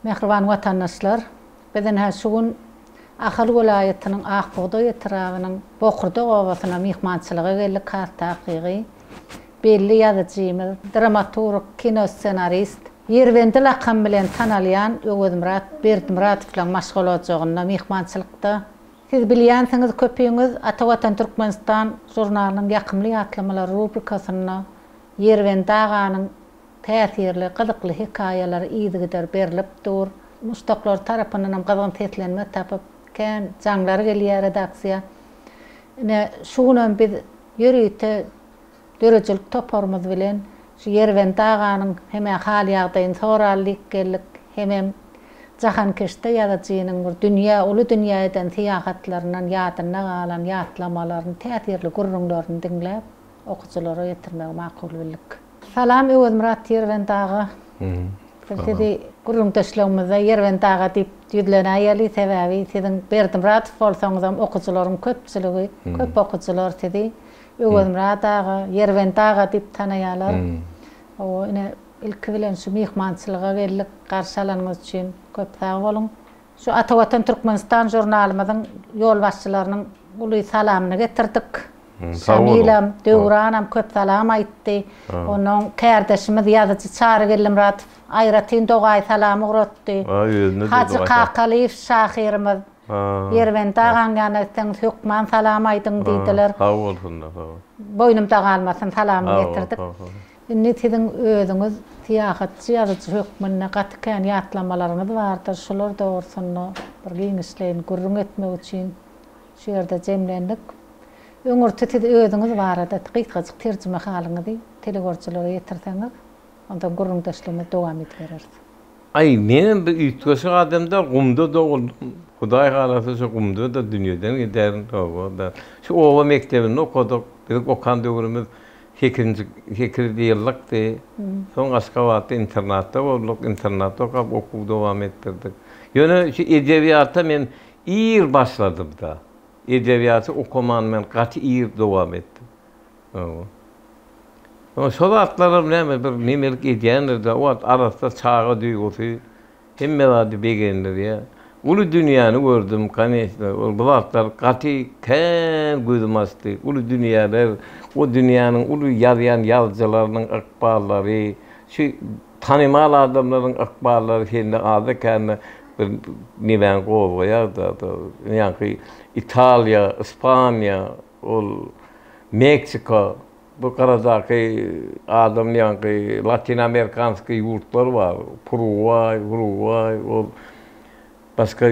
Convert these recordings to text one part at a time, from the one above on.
Mähriban watandaşlar, biz ine şu gün Ahal welaýatynyň Ak bugdaý etrabynyň Bokurdak obasyna myhmançylyga geldik, has takygy, belli ýazyjymyz, dramaturg, kinossenarist, Ýerbendi lakamy bilen tanalýan Öwezmyrat Berdimyradowlaryň maşgala ojagynda myhmançylykda. Siz bilýänsiňiz köpüňiz Ata Watan Türkmenistan žurnalynyň Ýakymly ýatlamalar rubrikasynda Ýerbendi aganyň täsirli, gyzykly hekaýalary yzygider berlip dur. Muşdaklary tarapyndanam gyzgyn seslenme tapyp, kän jaňlar gelýär redaksiýa. Ine, şu günem biz ýörite Döredijilik toparymyz bilen şu Ýerbendi aganyň hem-ä hal-ýagdaýyny soraly diýip geldik, hemem jahankeşde ýazyjynyň bir dünýä, uly dünýä eden syýahatlaryndan ýadynda galan ýatlamalaryny, täsirli gürrüňlerini diňläp, okyjylara ýetirmegi makul bildik. Salam Öwezmyrat Ýerbendi aga. Biz sizi gürrüňdeşligimizde Ýerbendi aga diýip ýüzlenäýeli, sebäbi siziň Berdimyradow bolsaňyzam okyjylaryň köpçüligi, köp okyjylar sizi Öwezmyrat aga, Ýerbendi aga diýip tanaýarlar. Hawa, ine, ilki bilen şu myhmançylyga geldik. Garşy alanyňyz üçin köp sag boluň. Şu Ata Watan Türkmenistan žurnalymyzyň ýolbaşçylarynyň uly salamyny getirdik. Şamilam, Döwranam köp salam aýtdy. Onnoň kärdeşimiz ýazyjy Çary Geldimyradow aýratyn dogaýy salam ugratdy. Hajy Kakalyýew şahyrymyz Ýerbendi agaň ýanyna gitseňiz hökman salam aýdyň diýdiler. Sag bolsunlar, sag bol. Boýnumda galmasyn salamyny getirdik. Indi siziň özüňiz syýahatçy ýazyjy hökmünde gaty kän ýatlamalaryňyz bardyr, şular dogrusynda bir giňişleýin gürrüň etmek üçin şu ýerde jemlendik. Öňürti siz özüňiz barada gysgajyk terjimehalyňyzy telegörüjilere ýetirseňiz, onsoň gürrüňdeşligimizi dowam edibereris. Aý, menem bir üýtgeşik adam däl, gumda doguldym. Hudaý halasa şu gumda-da dünýeden giderin, toba-da. Şu oba mekdebinde okadyk. Biziň okan döwrümiz sekizinji, sekiz ýyllykdy. Soň Aşgabatda internatda bolduk. Internatda okap, okuwy dowam etdirdik. Ýöne şu edebiýata men ir başladym-da. Edebiýaty okaman men gaty ir dowam etdim. Hawa. Şo zatlaram näme bir nemelik edýändir-dä, o wagt arassa çaga duýgusy hemme zady begendirýär. Uly dünýäni gördüm, koneçno, ol bu zatlar gaty kän gözümi açdy. Uly dünýäler, o dünýäniň uly ýazýan ýazyjylarynyň ykballary, şu tanymal adamlaryň ykballary sende azda-kände bir nemäňi gozgaýar-da. Ýaňky Italiýa, Ispaniýa, Ol Meksika, bu gyradaky adam ýaňky Latyn Amerikanskiý ýurtlar bar. Purugwaý, Urugwaý, ol başga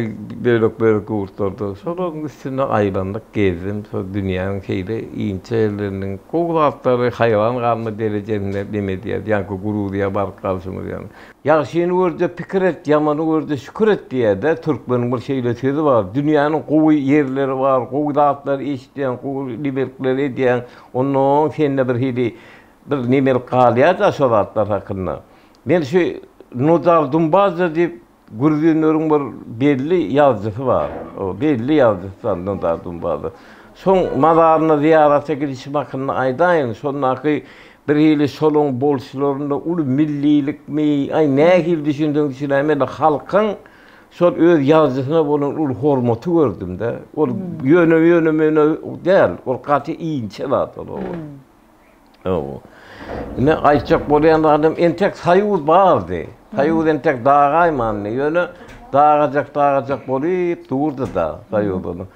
bölek-bölek ýurtlarda. Şolaryň üstünde aýlandyk, gezdim. Şol dünýäniň şeýle inçe ýerleriniň gowy zatlary haýran galma derejesinde neme edýär. Ýaňky Gruziýa baryp galşymyz ýaly. Ýagşyny gör-de pikir et, ýamany gör-de şükür et diýýär-dä. Türkmeniň bir şeýle sözi bar. Dünýäniň gowy ýerleri bar, gowy zatlary eşidýäň, gowy nemelikleri edýäň. Onnoň sende bir hili bir nemelik galýar-da şo zatlar hakynda. Men şu Nodar Dumbaza diýip Grüzinleriň bir belli ýazyjysy bar. O belli ýazyjysy Nodar Dumbaza. Şoň mazaryna zyýarata gidişim hakynda aýdaýyn. Şondaky bir hili şolaň bolşlarynda uly millilikmi, aý nähili düşünseň düşünäýmeli, halkyň şol öz ýazyjysyna bolan uly hormaty gördüm-de. Ol ýöne ýöne-möne däl, ol gaty inçe zat ol. Hawa. Ine aýtjak bolýan zadym entek soýuz bardy. Soýuz entek dagaýmandy. Ýöne dagajak dagajak bolup durdy-da soýuz.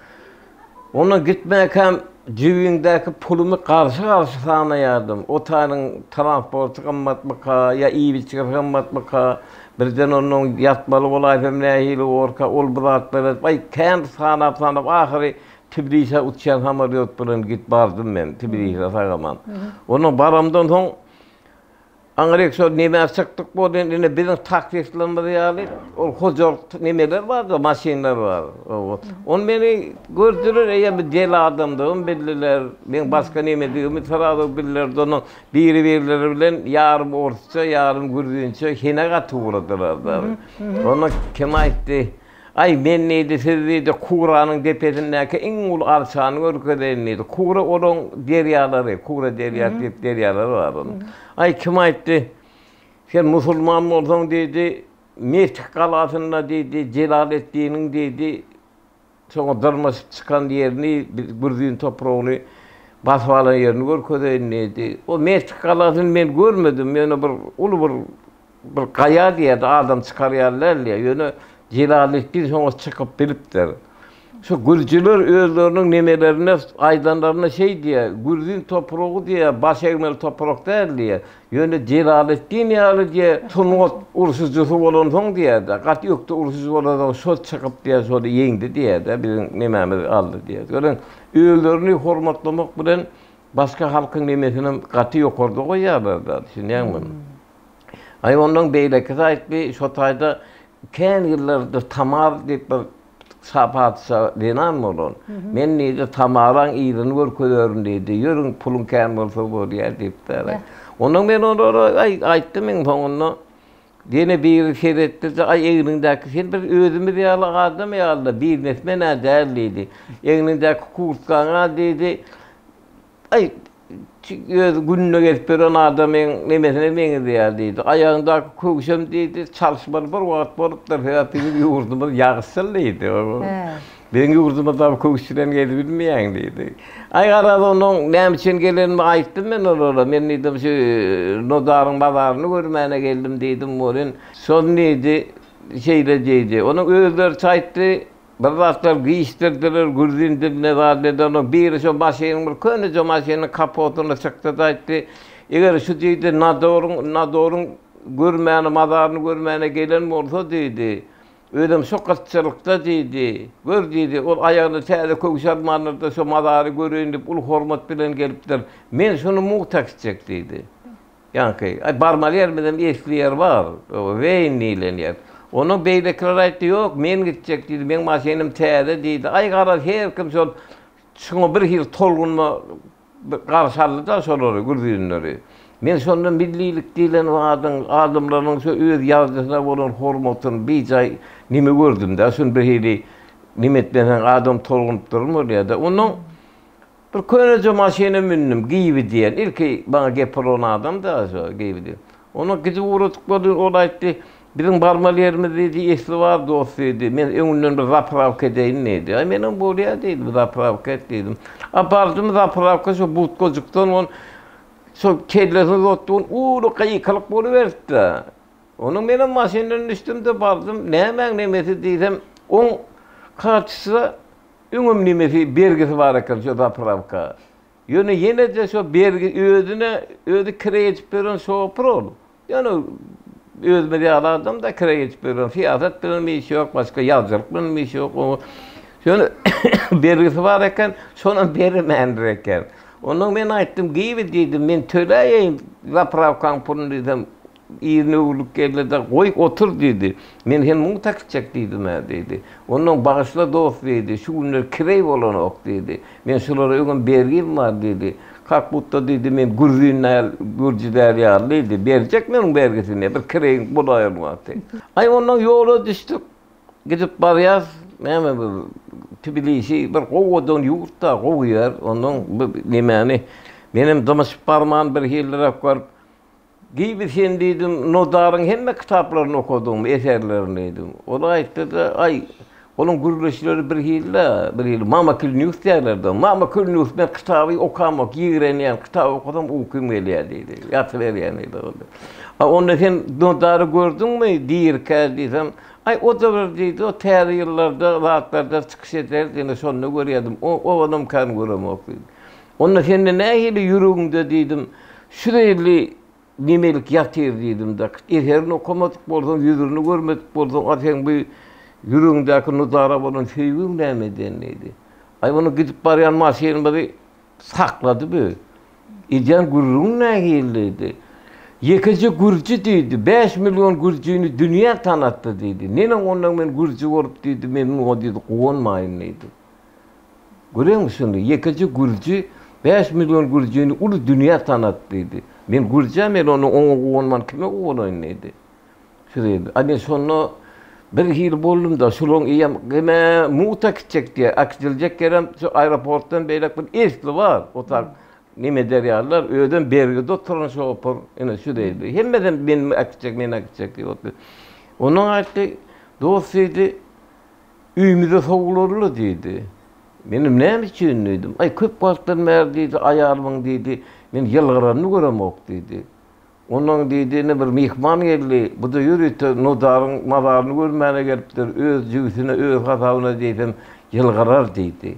Ondan gitmäkäm jübiňdäki pulumy garşy-garşy sanaýardym. O taýynyň transporty gymmatmyka ýa iýip-içgisi gymmatmyka, birden ondan ýatmaly bolaýsam nähili borka, ol bu zatlar aý kän sanap-sanap ahyry Tbilisä uçýan samolýot bilen git bardym men Tbilisä sag-aman. Ondan baramdan soň aňryk şol nemä çykdyk bolýan ine biziň taksistlerimiz ýaly ol hojalyk nemeler bardy maşynlar bar. Ony meni gördüler eýýäm bir deli adamdygym bildiler. Meň başga nemedigimi srazu bildiler. Ondan biri-birleri bilen ýarym orsça ýarym grüzinçe hene gatyp ugradylar. Ondan kim aýtdy? Aý, men diýdi, siz diýdi, Kuranyň depesindäki iň uly arçany görkezeýin diýdi. Kura olaň derýalary, Kura derýasy diýip derýalary bar onuň. Aý, kim aýtdy, sen musulman bolsaň diýdi, Mesih galasynda diýdi, Jelaleddiniň diýdi, şoňa dyrmaşyp çykan ýerini, Gürzin topragyny basyp alan ýerini görkezeýin diýdi. O Mesih galasyny men görmedim, ýöne bir uly bir bir gaýa diýýärdi, adam çykar ýaly däl diýýär. Ýöne Jelaleddin şoňa çykyp bilipdir. Şu gürjüler özleriniň nemelerinde aýdanlarynda şeý diýýär, Gürzin topragy diýýär, baş egmeli toprak däl diýýär. Ýöne Jelaleddin ýaly diýýär, sungat urşujysy bolansoň diýýär-de, gaty ökde urşujy bolansoň şol çykyp diýýär, şony ýeňdi diýýär-de, biziň nemämizi aldy diýýär. Görüň, özlerini hormatlamak bilen başga halkyň nemesinem gaty ýokarda goýýarlar-da, düşünýäňmi? Aý ondan beýlekisi aýtdy, şo taýda kän ýyllardyr Tamar diýip bir şa patyşa zenan bolan. Men diýdi, Tamaraň yzyny görkezerin diýdi. Ýörüň, puluň kän bolsa bolýar diýipdir. Ondan men olara aý aýtdym iň soňunda. Ýene biri seretdi-de, aý egniňdäki sen bir özümiz ýaly adam ýaly-da, biznesmen-ä däl diýdi. Egniňdäki kurtkaňa diýdi, Aý, öz gününe gezip ýören adamyň nemesine meňzeýär diýdi. Aýagyňdaky köwşem diýdi, çalyşmaly bir wagt bolupdyr, sebäp biziň ýurdumyz ýagyşsyz diýdi. Biziň ýurdumyzda köwüş bilen gezibilmeýäň diýdi. Aý, garaz, onuň näme üçin gelenimi aýtdym men olara. Men diýdim, şu Nodaryň mazaryny görmäne geldim diýdim welin, şol diýdi, şeýle diýdi. Onuň özleriçe aýtdy. Bir zatlar gyýyşdyrdylar, gürzin diline zat edenok. Biri şo maşynyň bir köneje maşynyň kapotyna çykdy-da aýtdy, Eger şu diýdi, Nadoryň, Nadoryň görmäne, mazaryny görmäne gelen bolsa diýdi, özem şo gytçylykda diýdi, gör diýdi, ol aýagyna täze köwüş almandyr-da şo mazary göreýin diýip uly hormat bilen gelipdir. Men şuny mugt äkitjek diýdi. Ýaňky, aý, barmaly ýerimizem esli ýer bar, Weýn diýlen ýer. Ondan beýlekiler aýtdy, ýok, men gitjek diýdi, meň maşynym täze diýdi. Aý, garaz, her kim şol şuňa bir hili tolgunma garşy aldy-da şolary, gürrüňleri. Men şonda millilik diýlen zadyň, adamlaryň şo öz ýazyjysyna bolan hormatyny bijaý neme gördüm-dä, şuny bir hili neme etmeseň adam tolgunyp durun bolýar-da. Ondan Bir köneje maşyna mündüm, Giwi diýen. Ilki maňa gep uran adam-da şo Giwi diýen. Ondan gidip ugradyk welin, ol aýtdy, Biziň barmaly ýerimiz diýdi, esli bar dost diýdi. Men öňünden bir zaprawka edeýin diýdi. Aý menem bolýa diýdim, zaprawka et diýdim. A bardym zaprawka şo budkajykdan ol şo kellesini uzatdy, uly gykylyk boluberdi-de. Ondan menem maşyndan düşdüm-de bardym, nämäň nemesi diýsem, oň karçysyna Öňem nemesi bergisi bar eken şo zaprawka. Ýöne ýene-de şo bergi özüne özi kireý edip beren şopur ol. Ýöne özümiz ýaly adam-da kireý edip beren. Syýasat bilenem işi ýok, başga ýazyjylyk bilenem işi ýok oňa. Ýöne bergisi bar eken, şonam bermändir eken. Ondan men aýtdym, Giwi diýdim, men töläýeýin zaprawkaň puluny diýsem, Yzyna öwrülip geldi-de, Goý, otur diýdi. Men hem mugt äkitjek diýdim-ä diýdi. Onnoň Bagyşla dost diýdi, şu günler kireý bolanok diýdi. Men şulara öňem bergim bar diýdi. Kak budda diýdi, men gürzin däl, gürji däl ýaly diýdi. Berjek men oň bergisini, bir kireýiň bolaýan wagty. Aý, onnoň ýola düşdük. Gidip barýas, näme bu Tbilisi bir gowadan ýurt-da, gowy ýer. Onnoň bu nemäni menem dymyşyp barman birhiliräk görüp, Gibi sen diýdim, Nodaryň hemme kitaplaryny okadyňmy, eserlerini diýdim. Ol aýtdy-da, aý, onuň gürleşleri birhili-dä, birhili Mama Külnius diýerler-de. Mama Külnius, men kitaby okamok, ýigrenýän, kitap okasam ukym gelýär diýdi. Ýatyberýän diýdi ol. A onda sen Nodary gördüňmi dirikä diýsem, aý, o-da bir diýdi, o täze ýyllarda zatlarda çykyş ederdi, ine şonda görýärdim, o-onam kän göremok diýdi. Onda sende nähili ýüregiňde diýdim, şu zeýilli nemelik ýatyr diýdim-de, eserini okamadyk bolsaň, ýüzüni görmedik bolsaň, a seň bu ýüregiňdäki Nudara bolan söýgüň nämeden diýdi. Aý muny gidip barýan maşynymyzy saklady bu. Edýän gürrüňiň nähili diýdi. Ýekeje gürji diýdi, 5 million gürjini dünýä tanatdy diýdi. Neneň ondan men gürji bolup diýdi, men muňa diýdi guwanmaýyn diýdi. Göreňmi şuny, ýekeje gürji 5 million gürjini uly dünýä tanatdy diýdi. Men gürjä men ony oňa guwanman kime guwanaýyn diýdi. Şu diýdi. A men şonda bir hili boldum-da, şularyň eýýäm geme mugt äkitjek diýýär. Äkidiljek ýerem şu aeroportdan beýläk bir esli bar. O tak neme eder ýalylar, özem bergide oturan şopur, ine şu diýdi. Hemmesem meni äkitjek, meni äkitjek diýip otyr. Ondan aýtdy, Dost diýdi, öýümize sowularly diýdi. Menem näme üçin diýdim. Aý, köp wagtdan bäri diýdi, aýalymyň diýdi, men ýylgyranyny göremok diýdi. Ondan diýdi, ine bir myhman geldi, bu-da ýörite Nodaryň mazaryny görmäne gelipdir, öz jübüsine, öz hasabyna diýsem, ýylgyrar diýdi.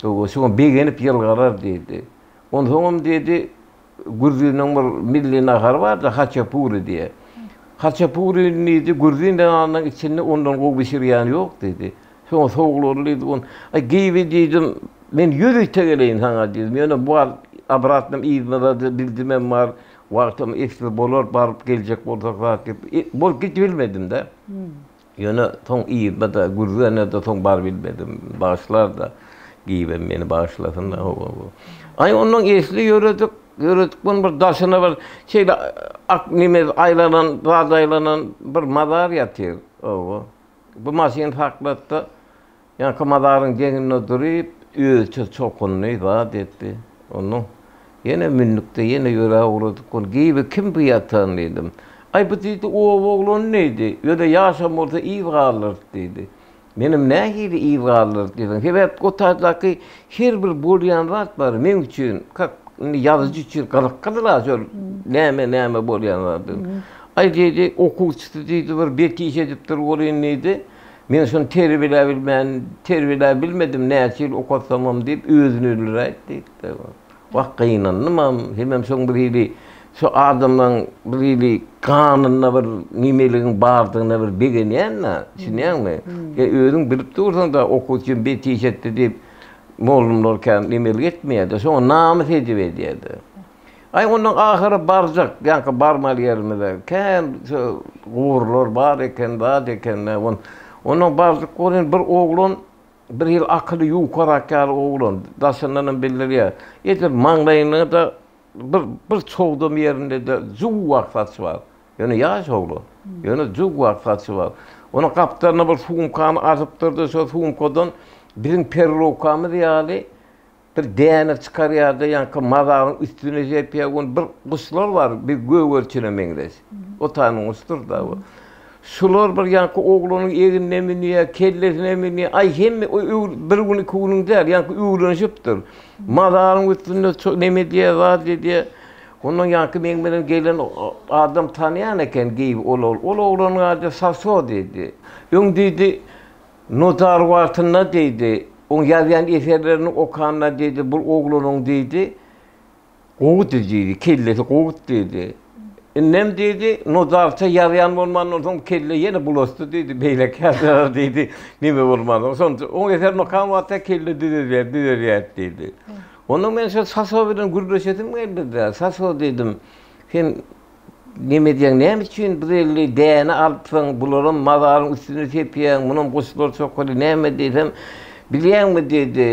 Hawa, şoňa begenip ýylgyrar diýdi. Onsoňam diýdi, Gürjiniň bir milli nahary bar-da, haçapuri diýe. Haçapurini diýdi, gürjin zenanynyň içinde ondan gowy bişirýän ýok diýdi. Şoňa sowuklaly diýdi. On, aý Giwi diýdim, men ýörite geleýin saňa diýdim. Ýöne bu wagt obratnym yzmyza-da bildimem bar, wagtam esli bolar, baryp geljek bolsak zat diýip, e, bolup gidibilmedim-de. Ýöne soň yzyna-da, Gürgene-de soň barybilmedim. Bagyşlar-da, Giwem meni bagyşlasyn-da. Aý, ondan esli ýöredik, ýöredik, muny bir daşyna bir şeýle ak neme aýlanan, zat aýlanan bir mazar ýatyr. Hawa. Bu maşyn saklatdy. Ýaňky mazaryň deňinde duryp, özüçe çokundy, zat etdi. Onnoň ýene mündük-de, ýene ýöräp ugradyk. Ol, Giwi, kim bu ýatan? diýdim. Aý, bu diýdi, oba oglany diýdi. Ýöne ýaşam bolsa yz galdyrdy diýdi. Menem nähili yz galdyrdy diýseň, sebäp o taýdaky her bir bolýan zat bar, meň üçin, kak, indi ýazyjy üçin gyzyklydyr-a şol näme-näme bolýan zady. Aý diýdi, okuwçysy diýdi, bir bet iş edipdir welin diýdi. Men şony terbiýeläbilmän, terbiýeläbilmedim, näçe ýyl okatsamam diýip, özüni öldüräýdi diýdi. Wah, gynandymam, hemem şoň bir hili, şu adamlaň bir hili ganynda bir nemeligiň bardygyna bir begenýän-dä, düşünýäňmi? Ýa özüň bilip dursaň-da, okuwçym bet iş etdi diýip, mugallymlar kän nemelik etmeýär-de, şoňa namys edip edýär-de. Aý, ondan ahyry barjak, ýaňky barmaly ýerimize. Kän şo guburlar bar eken, zat eken-dä. Ondan barjak welin bir oglan, bir hili akyly ýukarak ýaly oglan, daşyndanam bildirýär. Edil maňlaýynda-da bir, bir çogdam ýerinde-de juwwak saç bar. Ýöne ýaş oglan. Ýöne juwwak saçy bar. Onuň gapdalyna bir sumkany asypdyr-da, şo sumkadan biziň perrowkamyz ýaly Bir däne çykarýar-da, ýaňky mazaryň üstüne sepýär. Ony bir guşlar bar, bir gögerçine meňzeş. O taýynyň guşdur-da bu. Şular bir ýaňky oglanyň egnine münýär, kellesine münýär. Aý, hemme bir gün, iki günüň däl, ýaňky öwrenişipdir. Mazaryň üstünde neme edýär, zat edýär. Ondan ýaňky meň bilen gelen adam tanýan eken geýip ol ol oglanyň ady Saso diýdi. Öň diýdi, Nodar wagtynda diýdi, oň ýazýan eserlerini okanda diýdi, bul oglanyň diýdi, gowudy diýdi, kellesi gowut diýdi. Indem diýdi, Nodarça ýazýan bolmandan soň kelle ýene bulaşdy diýdi, beýleki ýazýalar diýdi, neme bolmansoň. Şonça oň eserini okan wagtda kelle düzelýär, düzelýär diýdi. Ondan men şo Saso bilen gürleşesim geldi-de, Saso diýdim, sen Neme edýäň, näme üçin bir elli däne alypsyň, bularam mazaryň üstüne sepýäň, munam guşlar çokaly, näme diýsem, bilýäňmi diýdi,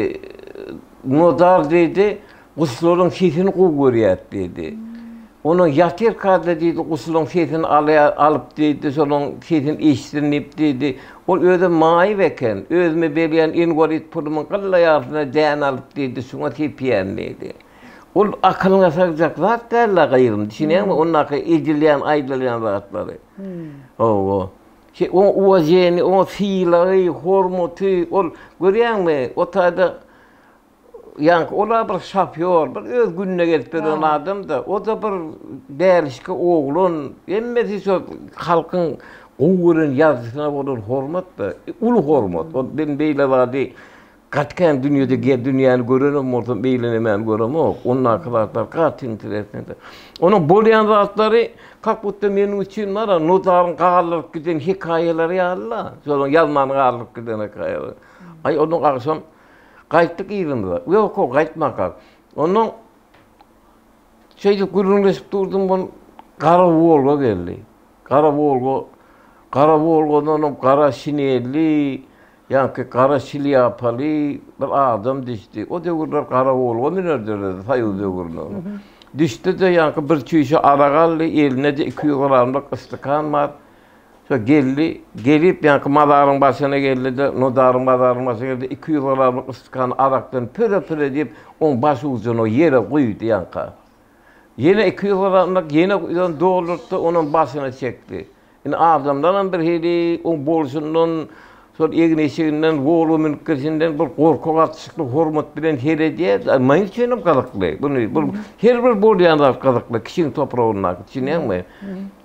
Nodar diýdi, guşlaryň sesini gowy görýär diýdi. Onuň ýatyrka-da diýdi, guşlaryň sesini alýar, alyp diýdi, şolaryň sesini eşitsin diýip diýdi. Ol özem maýyp eken, özüme berýän inwalid pulumyň gylla ýarysyna däne alyp diýdi, şuňa sepýän diýdi. Ol akylyňa sygjak zat däl-le gyzym, düşünýäňmi, ondaky edilýän, aýdylýan zatlary. Hawa. Şe, oň uwaženi, oň sylagy, hormaty, ol, görýäňmi, o taýda ýaňky, ol-a bir şofýor, bir öz gününe gezip ýören adam-da, o-da bir dälişki oglan, hemmesi şo halkyň gowy gören ýazyjysyna bolan hormat-da, uly hormat. Ol men beýle zady Gaty kän dünýede gez dünýäni görenem bolsam beýle nemäni göremok. Ondaky zatlar gaty interesnydy. Onuň bolýan zatlary kak budda meniň üçin bar-a Nodaryň galdyryp giden hekaýalary ýaly-la. Şolaryň ýazman galdyryp giden hekaýalary. Aý ondan agşam gaýtdyk yzymyza. Ýok-ow gaýtmakak. Ondan şeýdip gürrüňleşip durdum ol gara Wolga geldi. Gara Wolga gara Wolgadanam gara şinelli Ýaňky gara şlýapaly bir adam düşdi. O döwürler gara Wolga münerdiler, soýuz döwründe. Düşdi-de, ýaňky bir çüýşe arak aldy, elinde-de 200 gramlyk ystykan bar. Şo geldi, gelip ýaňky mazaryň başyna geldi-de, Nodaryň mazarynyň başyna geldi, 200 gramlyk ystykany arakdan püre-püre diýip, oň baş ujuna ýere guýdy ýaňka. Ýene 200 gramlyk ýene doldurtdy, onam başyna çekdi. Indi adamlaram birhili oň bolşundan, şol egin-eşiginden, Wolga münüp gelşinden bir gorky gatyşykly hormat bilen seredýär. Meň üçinem gyzykly. Buny bu her bir bolýan zat gyzykly kişiň topragyndaky, düşünýäňmi?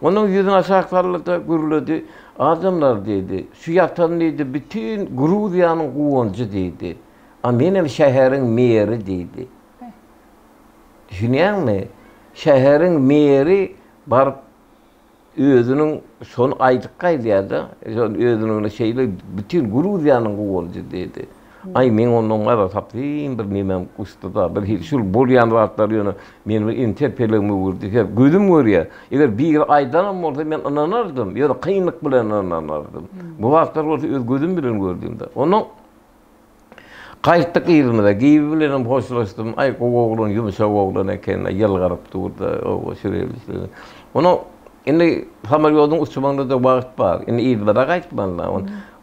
Onuň ýüzüni aşak saldy-da gürledi. Adamlar diýdi, şu ýatan diýdi, bütin Gruziýanyň guwanjy diýdi. A menem şäheriň meri diýdi. Düşünýäňmi? Şäheriň meri baryp özüniň şony aýdyp gaýdýar-da, şony özüniň şeýle bütin Gruziýanyň guwanjy diýdi. Aý, meň ondan gara tapsyn bir nemem uçdy-da, bir hili şul bolýan zatlar ýöne meni bir enter pelegime öwürdi. Sebäbi gözüm görýär. Eger biri aýdanam bolsa men ynanardym, ýöne kynlyk bilen ynanardym. Bu zatlar bolsa öz gözüm bilen gördüm-de. Ondan Gaýtdyk yzymyza. Giwi bilenem hoşlaşdym. Aý, gowy oglan, ýumşak oglan eken-le, ýylgyryp dur-da, oba, şireli-şireli. Onuň indi samolýodyň uçmagyna-da wagt bar. Indi yzymyza gaýtmaly-da.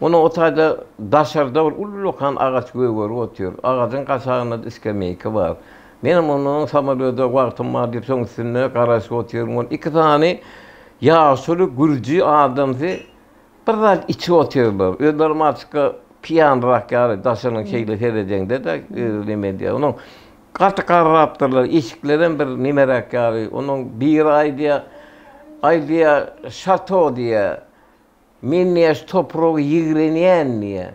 Onuň o taýda daşarda bir ullakan agaç gögerip otyr. Agajyň gaşagynda-da skameýka bar. Menem ondan samolýoda wagtym bar diýip, şoň üstünde garaşyp otyryn. Ol iki sany ýaşuly gürji adamsy Bir zat içip otyrlar. Özleri maçka piýanrak ýaly daşynyň şeýle seredeňde-de neme edýär. Onuň gaty garrapdyrlar, eşiklerem bir nemeräk ýaly. Onuň biri aýdýar, aý diýýär, Şato diýýär, men diýýär şu topragy ýigrenýän diýýär.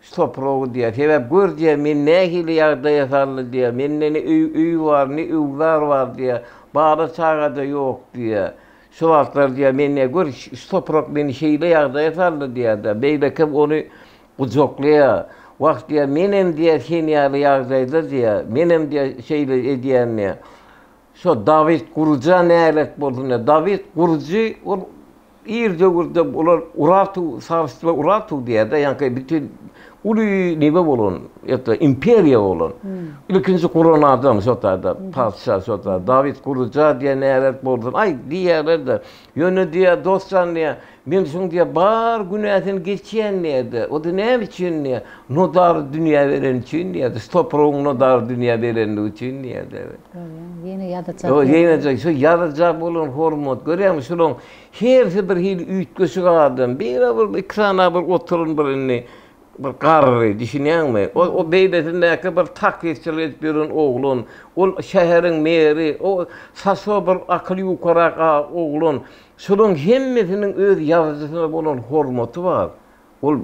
Şu topragy diýýär. Sebäp gör diýýär, meni nähili ýagdaýa saldy diýýär. Mende ne öý, öý bar, ne öwzar bar diýýär. Bala-çaga-da ýok diýýär. Şu wagtlar diýýär, men diýýär, gör, şu toprak meni şeýle ýagdaýa saldy diýýär-de. Beýlekem ony gujaklaýar. Wah diýýär, menem diýýär, sen ýaly ýagdaýda diýýär. Menem diýýär, şeýle edýän diýýär. Şo Dawid Guruja nälet bolsun diýýär. Dawid Gurujy ol Ir döwürde olar Urartu, sarstwo Urartu diýýär-de, ýaňky bütin uly neme bolan, ýa-da imperiýa bolan. Ilkinji guran adam şo taýda, patyşa şo taýda. Dawid Guruja diýen nälet bolsun, aý diýýärler-de. Ýöne diýýär, dost jan diýýär, men şuň diýýär, bar günäsini geçýän diýýär-de. O-da näme üçin diýýär, Nodary dünýä bereni üçin diýýär-de, şu topragyň Nodary dünýä berenligi üçin diýýär-de. Görýäň, ýene ýazyja. Ýok, ýene şu ýazyja bolan hormat. Görýäňmi, şularyň hersi bir hili üýtgeşik adam. Biri bir iki sany bir oturan bir indi bir garry, düşünýäňmi? O, o beýlesindäki bir taksistçilik edip ýören oglan, ol şäheriň meri, o Saşo bir akyly ýukarak oglan. Şularyň hemmesiniň öz ýazyjysyna bolan hormaty bar. Ol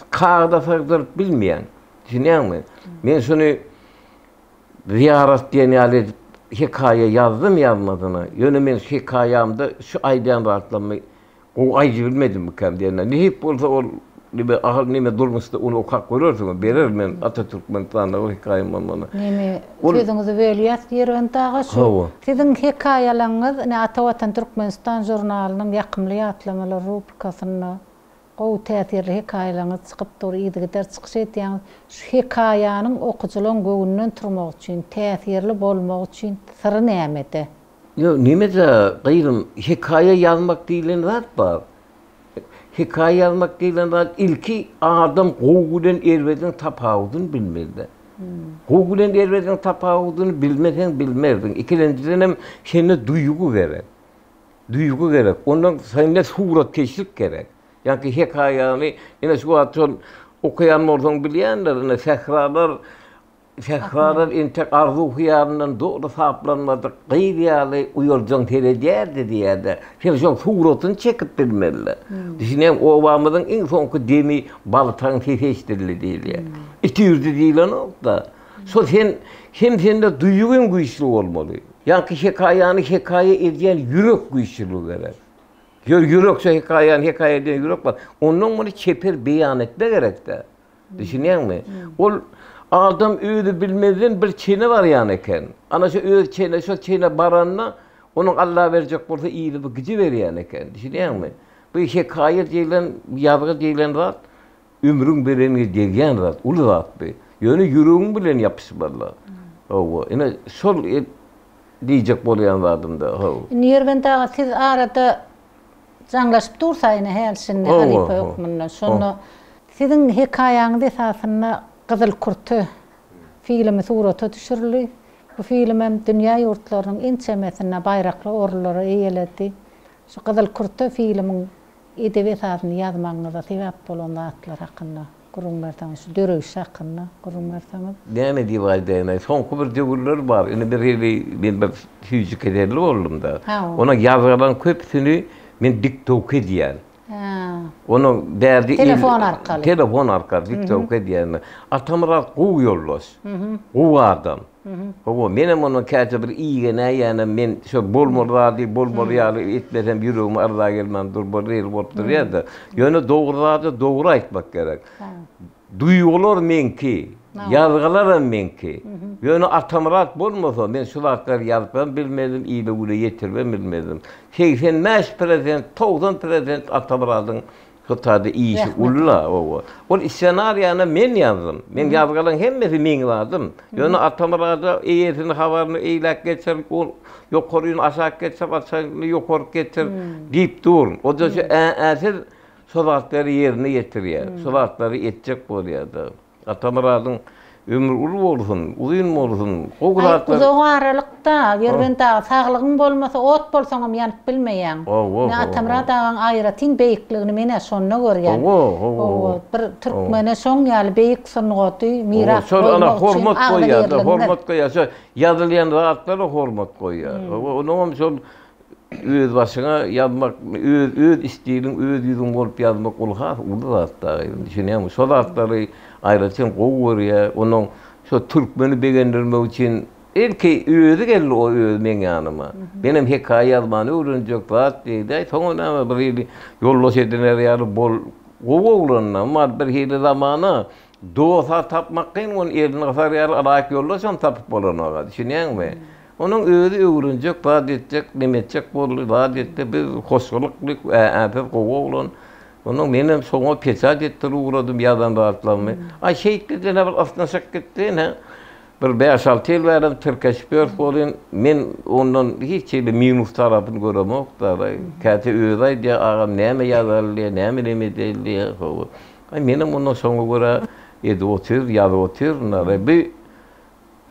kagyza sygdyryp bilmeýän. Düşünýäňmi? Men şuny Zyýarat diýen ýaly edip hekaýa ýazdym ýazmadyna. Ýöne men şu hekaýamda şu aýdýan zatlarymy gowy aýdybilmedimmikäm diýende. Nesip bolsa ol neme ahyr neme durmuşda ony okap görersiňiz. Berer men Ata Türkmenistanda o hekaýam bolmanda. Neme sözüňizi bölýäs Ýerbent aga şu siziň hekaýalaňyz ine Ata Watan Türkmenistan žurnalynyň Ýakymly ýatlamalar rubrikasynda Gowy täsirli hekaýalaryňyz çykyp dur yzygider çykyş edýäňiz. Şu hekaýanyň okyjylaň göwnünden turmagy üçin, täsirli bolmagy üçin syry nämede? Ýok nemede gyzym hekaýa ýazmak diýlen zat bar. Hekaýa ýazmak diýlen zat ilki adam gowy bilen erbediň tapawudyny bilmelide. Gowy bilen erbediň tapawudyny bilmeseň bilmerdiň. Ikilenjidenem sende duýgy gerek. Duýgy gerek. Ondan sende suratkeşlik gerek. Ýaňky hekaýany ine şu wagt şol okaýan bolsaň bilýändir, ine sähralar sähralar entek arzuw-hyýalyndan doly saplanmadyk gyz ýaly uýaljaň seredýärdi diýýär-de. Sen şoň suratyny çekip bilmeli. Düşünýäňmi? Obamyzyň iň soňky demi baltaň sesi eşidildi diýilýär. It üýrdi diýlenok-da. Şol sen hem sende duýgy hem güýçli bolmaly. Ýaňky hekaýany hekaýa edýän ýürek güýçlüligi gerek. Ýör ýürek şu hekaýany hekaýa edýän ýürek bar. Ondan muny çeper beýan etme gerekde. Düşünýäňmi? Ol adam özi bilmezden bir çene barýan eken. Ana şu öz çene şo çene baranda onuň Alla berjek bolsa yzy bu gidiberýän eken. Düşünýäňmi? Bu hekaýa diýlen, ýazgy diýlen zat Ömrüň bereniňe degýän zat, uly zat bu. Ýöne ýüregiň bilen ýapyşmaly. Hawa, ine şol diýjek bolýan zadym-da, hawa. Indi Ýerbent aga siz arada jaňlaşyp dursa ine häli-şindi halypa hökmünde. Şonda siziň hekaýaňyz esasynda Gyzyl kürte filmi surata düşürildi. Bu filmem dünýä ýurtlarynyň ençemesinde baýrakly orunlary eýeledi. Şu Gyzyl kürte filmiň edebi esasyny ýazmagyňyza sebäp bolan zatlar hakynda gürrüň berseňiz, şu döreýşi hakynda gürrüň berseňiz. Näme diýip aýdaýyn-aý, soňky bir döwürler bar, indi bir hili men bir süýji keselli boldum-da. Onuň ýazgylaryň köpüsini men diktowka edýän. Onuň bärde Telefon arkaly. Telefon arkaly diktowka edýän. Atamyrat gowy ýoldaş. Gowy adam. Hawa, menem ondan käte bir igenäýýänem, men şo bolmaly zady bolmaly ýaly etmesem ýüregime yrza gelmän dur, bir hili bolup durýar-da. Ýöne dogry zady dogry aýtmak gerek. Duýgular meňki, ýazgylaram meňki. Ýöne Atamyrat bolmasa, men şu zatlary ýazypam bilmezdim, ile-güne ýetiribem bilmezdim. 85 prosent, 90 prosent Atamyradyň Hytaýda işi uly-la, oba. Ol ssenariýany men ýazdym. Men ýazgalaň hemmesi meň zadym. Ýöne Atamyrada eýesini habaryny eýläk geçir, ol ýokaryny aşak geçir, aşagyny ýokaryk geçir diýip dur. O-da şu ä-äsiz şo zatlary ýerine ýetirýär. Şo zatlary etjek bolýar-da. Atamyradyň ömri uly bolsun, uzyn bolsun, gowy Aý, zatlar. uzak aralykda, Ýerbent aga, saglygyň bolmasa, ot bolsaňam ýanyp bilmeýäň. Hawa, Ine, hawa. Atamyrat agaň aýratyn beýikligini men-ä şonda görýän. Hawa, hawa, Hawa, bir türkmene şoň ýaly beýik sungaty Hawa, miras şol ana goýmak üçin hormat goýýar-da, agzybirligiňiz. hormat goýýar. Şo ýazylýan zatlara hormat goýýar. Hawa, onuňam şol Öz başyňa ýazmak, öz öz stiliň, öz ýüzüň bolup ýazmak ol has uly zat dagy. Düşünýäňmi? Şo zatlary aýratyn gowy görýär. Onuň şo türkmeni begendirmek üçin ilki özi geldi o özi meň ýanyma. Menem hekaýa ýazmany öwrenjek zat diýdi. Soňam näme bir hili ýoldaş ediner ýaly bol gowy oglan-da. Emma bir hili zamana dost-a tapmak kyn, ony elini gysar ýaly ylaýyk ýoldaşam tapyp bolanok-a. Düşünýäňmi? Onuň özi öwrenjek, zat etjek, neme etjek boldy, zat etdi, biz hoşgylykly, ä-ä-siz gowy oglan. Onnoň menem şoňa peçat etdirip ugradym ýazan zatlarymy. Aý, şeýtdi-de bir ysnyşyk gitdi, ine, bir bäş-alty ýyl bärem tirkeşip ýörüs welin, men ondan hiç hili minus tarapyny göremok-da. Käte özi aýdýar, agam näme ýazaly diýýär, näme neme edeli diýýär, hawa. Aý, menem ondan şoňa görä edip otyryn, ýazyp otyryn. Bi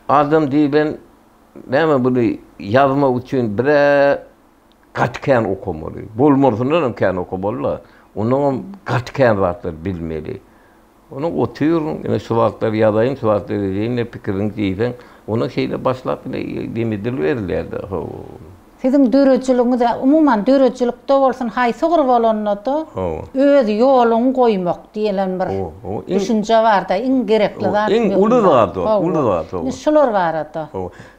Adam diýlen näme buny ýazmak üçin birä gaty kän okamaly. Bolmalysyndanam kän okamaly-da. Ondanam gaty kän zatlar bilmeli. Onuň otyr, ine şu zatlary ýazaýyn, şu zatlary edeýin diýip pikiriňi diýseň, onda şeýle başlap ine dem ediliberilýär-de. Hawa. Siziň döredijiligiňiz, umuman, döredijilikde bolsun, haýsy ugur bolanda-da, öz ýoluňy goýmak diýlen bir düşünje bar-da, iň gerekli zat, Iň uly zat ol, uly zat ol. Indi şular barada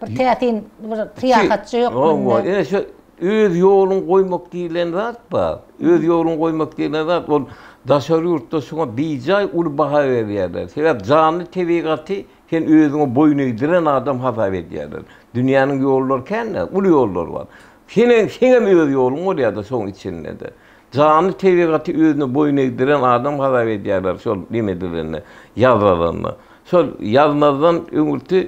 bir täsin bir syýahatçy hökmünde. Hawa, ine şu öz ýoluňy goýmak diýlen zat bar. Öz ýoluňy goýmak diýlen zat ol daşary ýurtda şuňa bijaý uly baha berýärler. Sebäp janly tebigaty Sen özüňe boýun egdiren adam hasap edýärler. Dünýäniň ýollary kän-dä, uly ýollar bar. Senem, seňem öz ýoluň bolýar-da şoň içinde-de. Janly tebigaty özüne boýun egdiren adam hasap edýärler şol neme edilende, ýazylanda. Şol ýazmazdan öňürti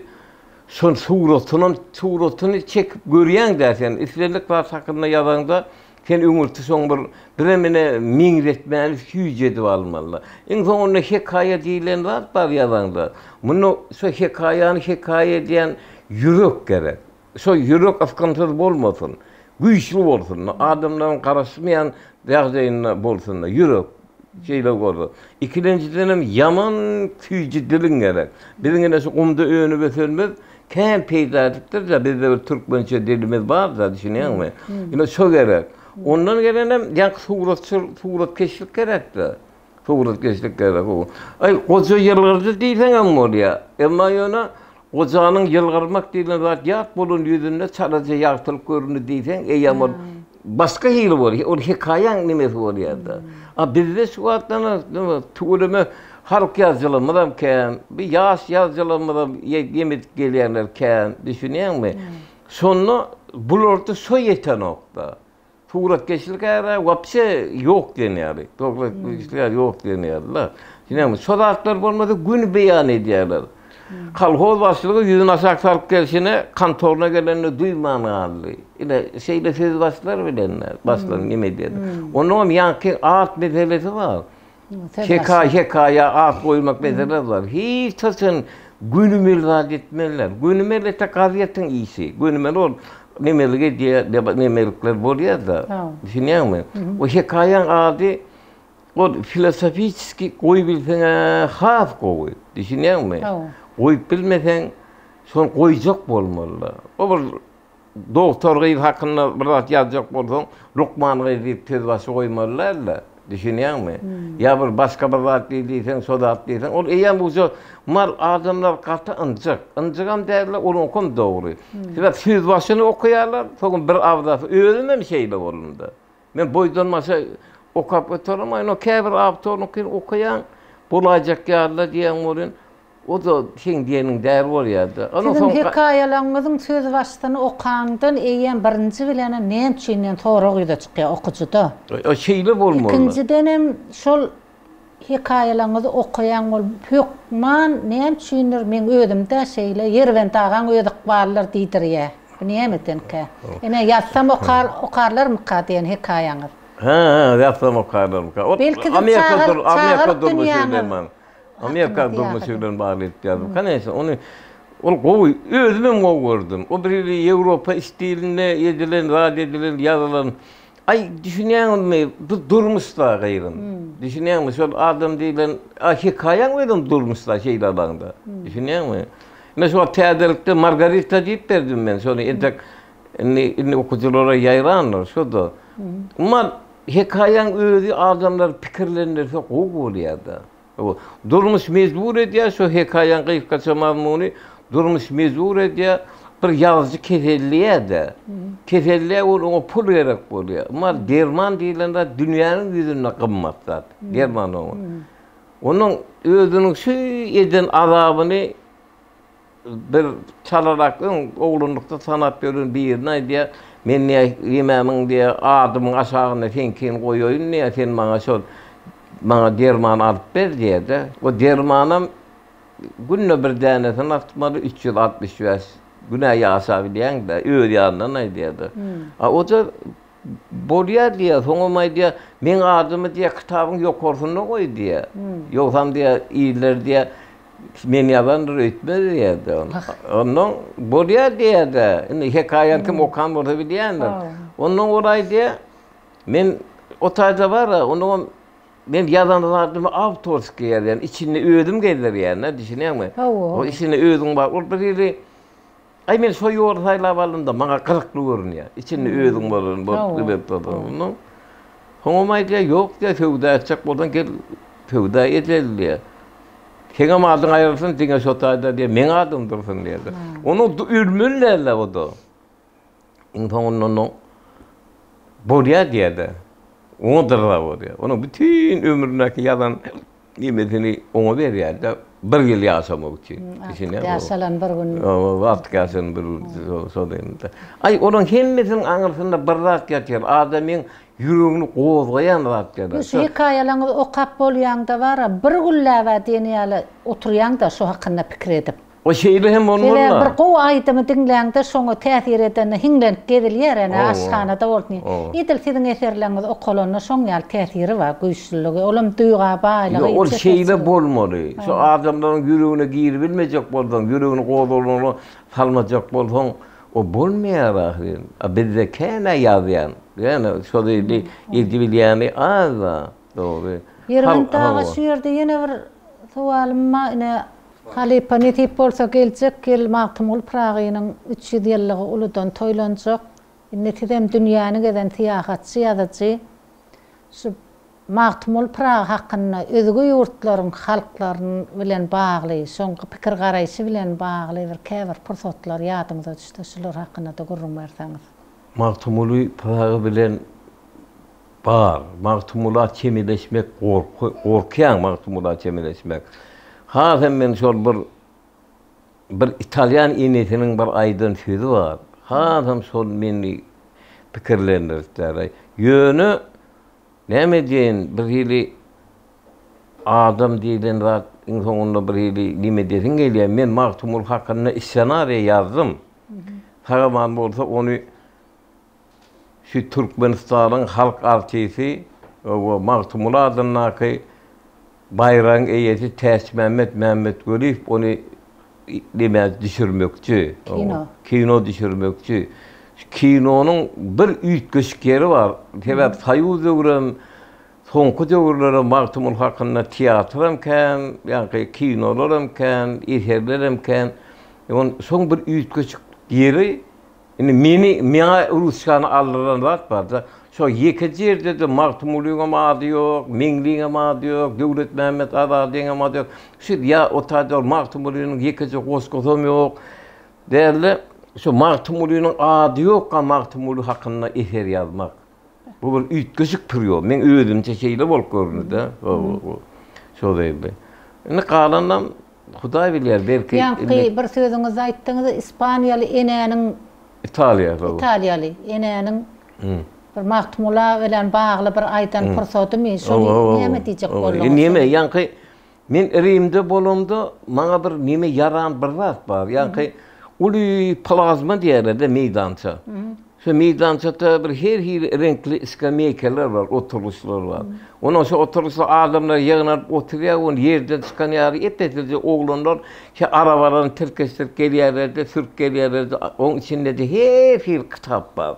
şol suratynam, suratyny çekip görýäň-dä sen. Islendik zat hakynda ýazaňda Sen öňürti soň bir birem ine meňzetmäni süýji edip almaly. Iň soňunda hekaýa diýlen zat bar ýazaňda. Munda şo hekaýany hekaýa edýän ýürek gerek. Şo ýürek ysgynsyz bolmasyn. Güýçli bolsun. Adamlaryň garaşmaýan ýagdaýynda bolsun ýürek. Şeýle bolsa. Ikilenjidenem ýaman süýji diliň gerek. Biziň ine şu gumda önüp ösenimiz Kän peýda edipdir-de, bizde bir türkmençe dilimiz bar-da, düşünýäňmi? Ine şo gerek. Ondan gelenem ýaňky suratçy, suratkeşlik gerek-de. Suratkeşlik gerek. Aý, goja ýylgyrdy diýseňem bolýar. Emma ýöne gojanyň ýylgyrmak diýlen zat ýat bolan ýüzünde çalaja ýagtylyk göründi diýseň, eýýäm ol Başga hili bolýar, ol hekaýaň nemesi bolýar-da. A bizde şu wagtdan tüweleme halk ýazyjylarymyzam kän, bir ýaş ýazyjylarymyzam ýem edip gelýänler kän, düşünýäňmi? Şonda bularda şo ýetenok-da. Suratkeşlik är-ä wapşe ýok diýen ýaly. Suratkeşlik är ýok diýen ýaly-da. Düşünýäňmi? Şo zatlar bolmasa göni beýan edýärler. Kolhoz başlygy ýüzüni aşak salyp gelşine kontoryna gelenini duýman galdy. Ine, şeýle sözbaşylar bilen başlan neme edýär. Onnoňam ýaňky at meselesi bar. Hekaýa, hekaýa at goýmak meselesi bar. Hiç haçan gönümel zat etmezler. Gönümel ete gazetiň işi. Gönümel ol. nemelik edýär, nemelikler bolýar-da. Düşünýäňmi? O hekaýaň ady ol filosofiçeskiý goýubilseň-ä has gowy. Düşünýäňmi? Goýup bilmeseň, şony goýjak bolmaly-da. O bir Dogtor gyz hakynda bir zat ýazjak bolsaň, lukman gyz diýip sözbaşy goýmaly däl-de, düşünýäňmi? Ýa bir başga bir zat diý diýseň, şo zat diýseň, ol eýýäm uje mal adamlar gaty ynjyk. Ynjygam däl-de, onuňkam dogry. Sebäp sözbaşyny okaýarlar, soňam bir abzasy, özümem şeýle boldum-da. Men boýdan-başa okap oturamaýyn, o käbir awtoryňkyny okaýaň, bolaýjak ýaly-da diýýäň welin, o-da seň diýeniň däl bolýar-da. Ondan Siziň soň hekaýalaryňyzyň sözbaşysyny okaňdan eýýäm birinji bilenem näme üçin diýen sorag ýüze çykýar okyjyda. O şeýle bolmaly. Ikinjidenem şol hekaýalaryňyzy okaýan bolup hökman näme üçindir meň özümdä şeýle Ýerbent agaň öz ykbalydyr diýdirýär. Bu nämedenkä? Ine ýazsam okar okarlarmyka diýen hekaýaňyz. Hä, hä, ýazsam okarlarmyka. Ol Belki-de Amerika çagalyk dur, Amerika çagalyk durmuşy dünýäňiz. bilen bagly. Amerika Hakynda durmuşy syýahat. bilen bagly edip ýazdym. Koneçno, ony ol gowy, özümem gowy gördüm. O bir hili Ýewropa stilinde edilen, zat edilen, ýazylan. Aý, düşünýäňizmi, bu durmuş-da gyzym. Düşünýäňmi, şol adam diýlen, a hekaýaň özem durmuş-da şeýle alaňda. Düşünýäňmi? Ine şu wagt täzelikde Margarita diýip berdim men, şony entek indi indi okyjylara ýaýrandyr, şo-da. Umuman, hekaýaň özi adamlary pikirlendirse gowy bolýar-da. Durmuş mejbur edýär, şu hekaýaň gysgaça mazmuny, durmuş mejbur edýär, bir ýazyjy keselleýär-de. Keselleýär, ol oňa pul gerek bolýar. Emma derman diýlen zat dünýäniň ýüzünde gymmat zat. Derman oňa. Onuň özüniň şu eden azabyny Bir çalarak öň oglanlykda tanap ýören birine aýdýar, Men diýýär, ýemämiň diýýär, adymyň aşagynda seňkini goýaýyn diýýär, sen maňa şol maňa derman alyp ber diýýär-de. O dermanam günde bir dänesini atmaly, 365 gün-ä ýaşabilýäň-dä, öz ýanyndan aýdýar-da. A o-da Bolýar diýýär, soňam aýdýar, meň adymy diýýär, kitabyň ýokarsynda goý diýýär. Ýogsam diýýär, iller diýýär, men ýazandyr öýtmez diýýär-de. Onnoň bolýar diýýär-de. Indi hekaýany kim okan bolsa bilýändir. Onnoň ol aýdýar, men o taýda bar-a, onuňam men ýazan zadymy awtorskiý ýazýan, içinde özüm gezdirýän-de, düşünýäňmi? Hawa. O içinde özüň bar. Ol bir hili Aý men şo ýoly saýlap aldym-da, maňa gyzykly görünýär. Içinde özüň bolan bolup duranyň. Soňam aýdýar, ýok diýýär, söwda etjek bolsaň gel söwda edeli diýýär. Seňem adyň aýrylsyn, diňe şo taýda diýýär, meň adym dursun diýýär. Onuň ölmeli däl-de o-da. Iň soňunda onuň bolýar diýýär-de. Oňa dyrra bolýar. Onuň bütin ömründäki ýazan Nemesini oňa berýär-de, bir ýyl ýaşamak üçin. Artyk ýaşalan bir gün. Artyk ýaşalan bir gün. Şo diýende. Aý, olaryň hemmesiniň aňyrsynda bir zat ýatyr. Adamyň ýüregini gozgaýan zat ýatyr. Şu hekaýalaryňyzy okap bolýaňda bar-a, bir günläb-ä diýen ýaly oturýaň-da şo hakynda pikir edip. O şeýle hem bolmaly-da. Sebäbi bir gowy aýdymy diňläňde şoňa täsir edende hiňlenip gezilýär ene aşhanada bolsun. Edil siziň eserleriňiz okalanda şoň ýaly täsiri bar güýçlüligi olam duýga baýlygy Ýok ol şeýle bolmaly. Şu adamlaryň ýüregine giribilmejek bolsaň, ýüregini gozgalaňa salmajak bolsaň o bolmaýar ahyryn. A bizde kän-ä ýazýan. Ýöne şo zili edibilýäni az-da. Dogry. Ýerbent aga şu ýerde ýene bir sowalym bar ine Halypa, nesip bolsa geljek ýyl Magtymguly Pyragynyň 300 ýyllygy uludan toýlanjak. Indi sizem dünýäni gezen syýahatçy ýazyjy. Şu Magtymguly Pyragy hakynda özge ýurtlaryň halklary bilen bagly, şoňky pikir-garaýşy bilen bagly bir käbir pursatlar ýadyňyza düşse şular hakynda-da gürrüň berseňiz. Magtymguly Pyragy bilen Bar. Magtymgula çemeleşmek gorky, gorkýaň Magtymgula çemeleşmek. Hasam men şol bir bir italýan enesiniň bir aýdan sözi bar. Hasam şol meni pikirlendiripdir. Ýöne näme diýeýin, bir hili adam diýlen zat iň soňunda bir hili nime edesiň gelýär. Men Magtymguly hakynda ssenariýa ýazdym. Sag-aman bolsa ony Şu Türkmenistanyň halk artisi we Magtymguly adyndaky baýragyň eýesi Täçmämmet Mämmetweliýew ony nämä düşürmekçi. Kino. Kino düşürmekçi. Kinonyň bir üýtgeşik ýeri bar. Sebäp Soýuz döwrem, soňky döwürlerem Magtymguly hakynda teatram kän, ýaňky kinolaram kän, eserlerem kän. Şoň bir üýtgeşik ýeri, indi meni, maňa ruçkany aldyran zat bar-da, şo ýekeje ýerde-de Magtymgulyňam ady ýok, Meňliňem ady ýok, Döwletmämmet Azadyňam ady ýok. Şu ýa o taýda Magtymgulynyň ýekeje goşgusam ýok. Dälde, şu Magtymgulynyň ady ýokka Magtymguly hakynda eser ýazmak. Bu bir üýtgeşik priýom. Meň özümçe şeýle bolup göründi-de. Şo zeýilli. Indi galanam Hudaý bilýär, belki Ýaňky bir sözüňizde aýtdyňyz, ispaniýaly enäniň Italiýa. Italiýaly enäniň bir Magtymgula bilen bagly bir aýdan pursadymy, şony näme diýjek bolduňyz? Neme, ýaňky Men Rimde bolamda maňa bir neme ýaran bir zat bar. Ýaňky uly plazma diýerler-de meýdança. Şo meýdançada bir her hili reňkli skameýkalar bar, oturgyçlar bar. Ondan şo oturgyçda adamlar ýygnanyp oturýar, ony ýerden çykan ýaly ep-eslije oglanlar şo arabalaryny tirkeşdirip gelýärler-de, sürüp gelýärler-de, oň içinde-de her hili kitap bar.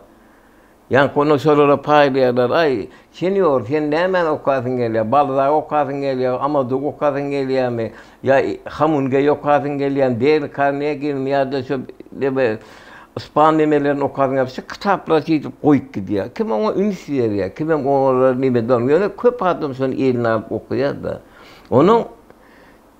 Ýaňky ony şolara paýlaýarlar, Aý, senýor, sen nämäni okasyň gelýär? Balzagy okasyň gelýär, Amadugy okasyň gelýärmi? Ýa Hamungeýi okasyň gelýärmi, Deýl Karneginimi ýa-da şo neme ispan nemelerini okasyň gelýärmi? Şu kitaplary şeýdip goýup gidýär. Kim oňa üns berýär, kimem olara neme edýär. Ýöne köp adam şony eline alyp okaýar-da. Onuň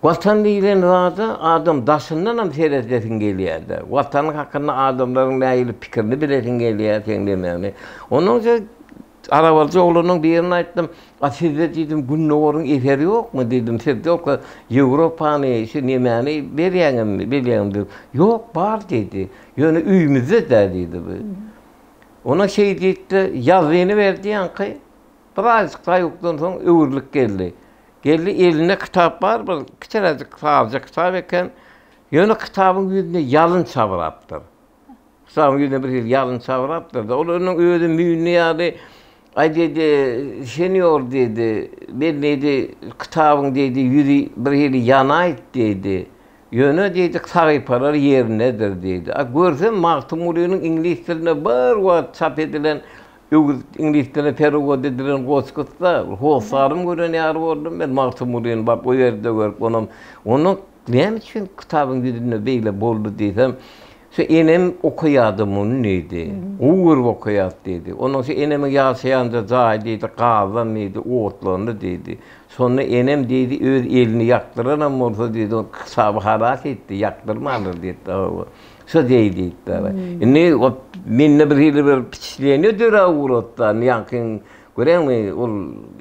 Watan diýlen zada adam daşyndanam seredesiň gelýär-de. Watan hakynda adamlaryň nähili pikirini bilesiň gelýär seň nemäňi. Ondan soň arabalyja oglanyň birine aýtdym, A sizde diýdim, Gündogaryň eseri ýokmy diýdim, siz ýoksa Ýewropany, şu nemäni berýäňizmi, bilýäňmi diýdim. Ýok, bar diýdi. Ýöne öýümizde-dä diýdi bu. Ondan şeý diýdi-de, ýazgyny berdi ýaňky. Birazajyk saýukdan soň öwrülip geldi. Geldi, elinde kitap bar, bir kiçiräjik saryja kitap eken. Ýöne kitabyň ýüzüne ýalyn çabrapdyr. Kitabyň ýüzüne bir hili ýalyn çabrapdyr-da, ol onuň özi müýnli ýaly, Aý diýdi, senýor diýdi, men diýdi, kitabyň diýdi, ýüzi bir hili ýanaýyt diýdi. Ýöne diýdi, sahypalar ýerindedir diýdi. A görsem Magtymgulynyň iňlis dilinde bir wagt çap edilen Öwüt iňlis diline perewod edilen goşgusy-da, hossarym gören ýaly boldum men Magtymgulyny baryp o ýerde görüp, onam, Onuň näme üçin kitabyň ýüzünde beýle boldy diýsem, Şu enem okaýardy muny diýdi. Gowy görüp okaýardy diýdi. Onuň şu enemiň ýaşaýanja jaýy diýdi, gazdan diýdi, otlandy diýdi. Şonda enem diýdi, öz elini ýakdyranam bolsa diýdi, kitaby halas etdi, ýakdyrmandyr diýdi. Şo deý diýipdir. Indi o mende bir hili bir wpečatleniýe döräp ugrady-da, indi ýaňky göreňmi, ol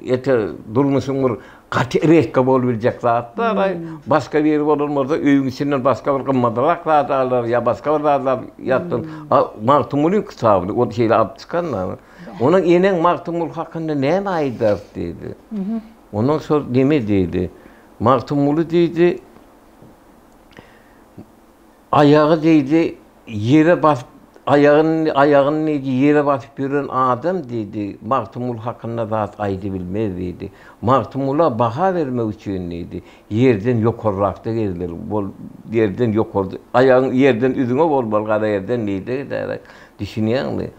ete durmuşyň bir gaty redka bolup biljek zat-da, başga biri bolan bolsa öýüň içinden başga bir gymmatrak zat alar ýa başga bir zat alyp ýatdan. A Magtymgulyň kitabyny ol şeýle alyp çykan-da. Onuň eneň Magtymguly hakynda näme aýdar diýdi. Ondan şol neme diýdi. Magtymguly diýdi, Aýagy diýdi, ýere basyp, aýagyny, aýagyny diýdi, ýere basyp ýören adam diýdi, Magtymguly hakynda zat aýdybilmez diýdi. Magtymgula baha bermek üçin diýdi, ýerden ýokarrakda gezmeli, bol, ýerden ýokarda, aýagyň ýerden üzňe bolmaly gara ýerden diýdi, düşünýäňmi?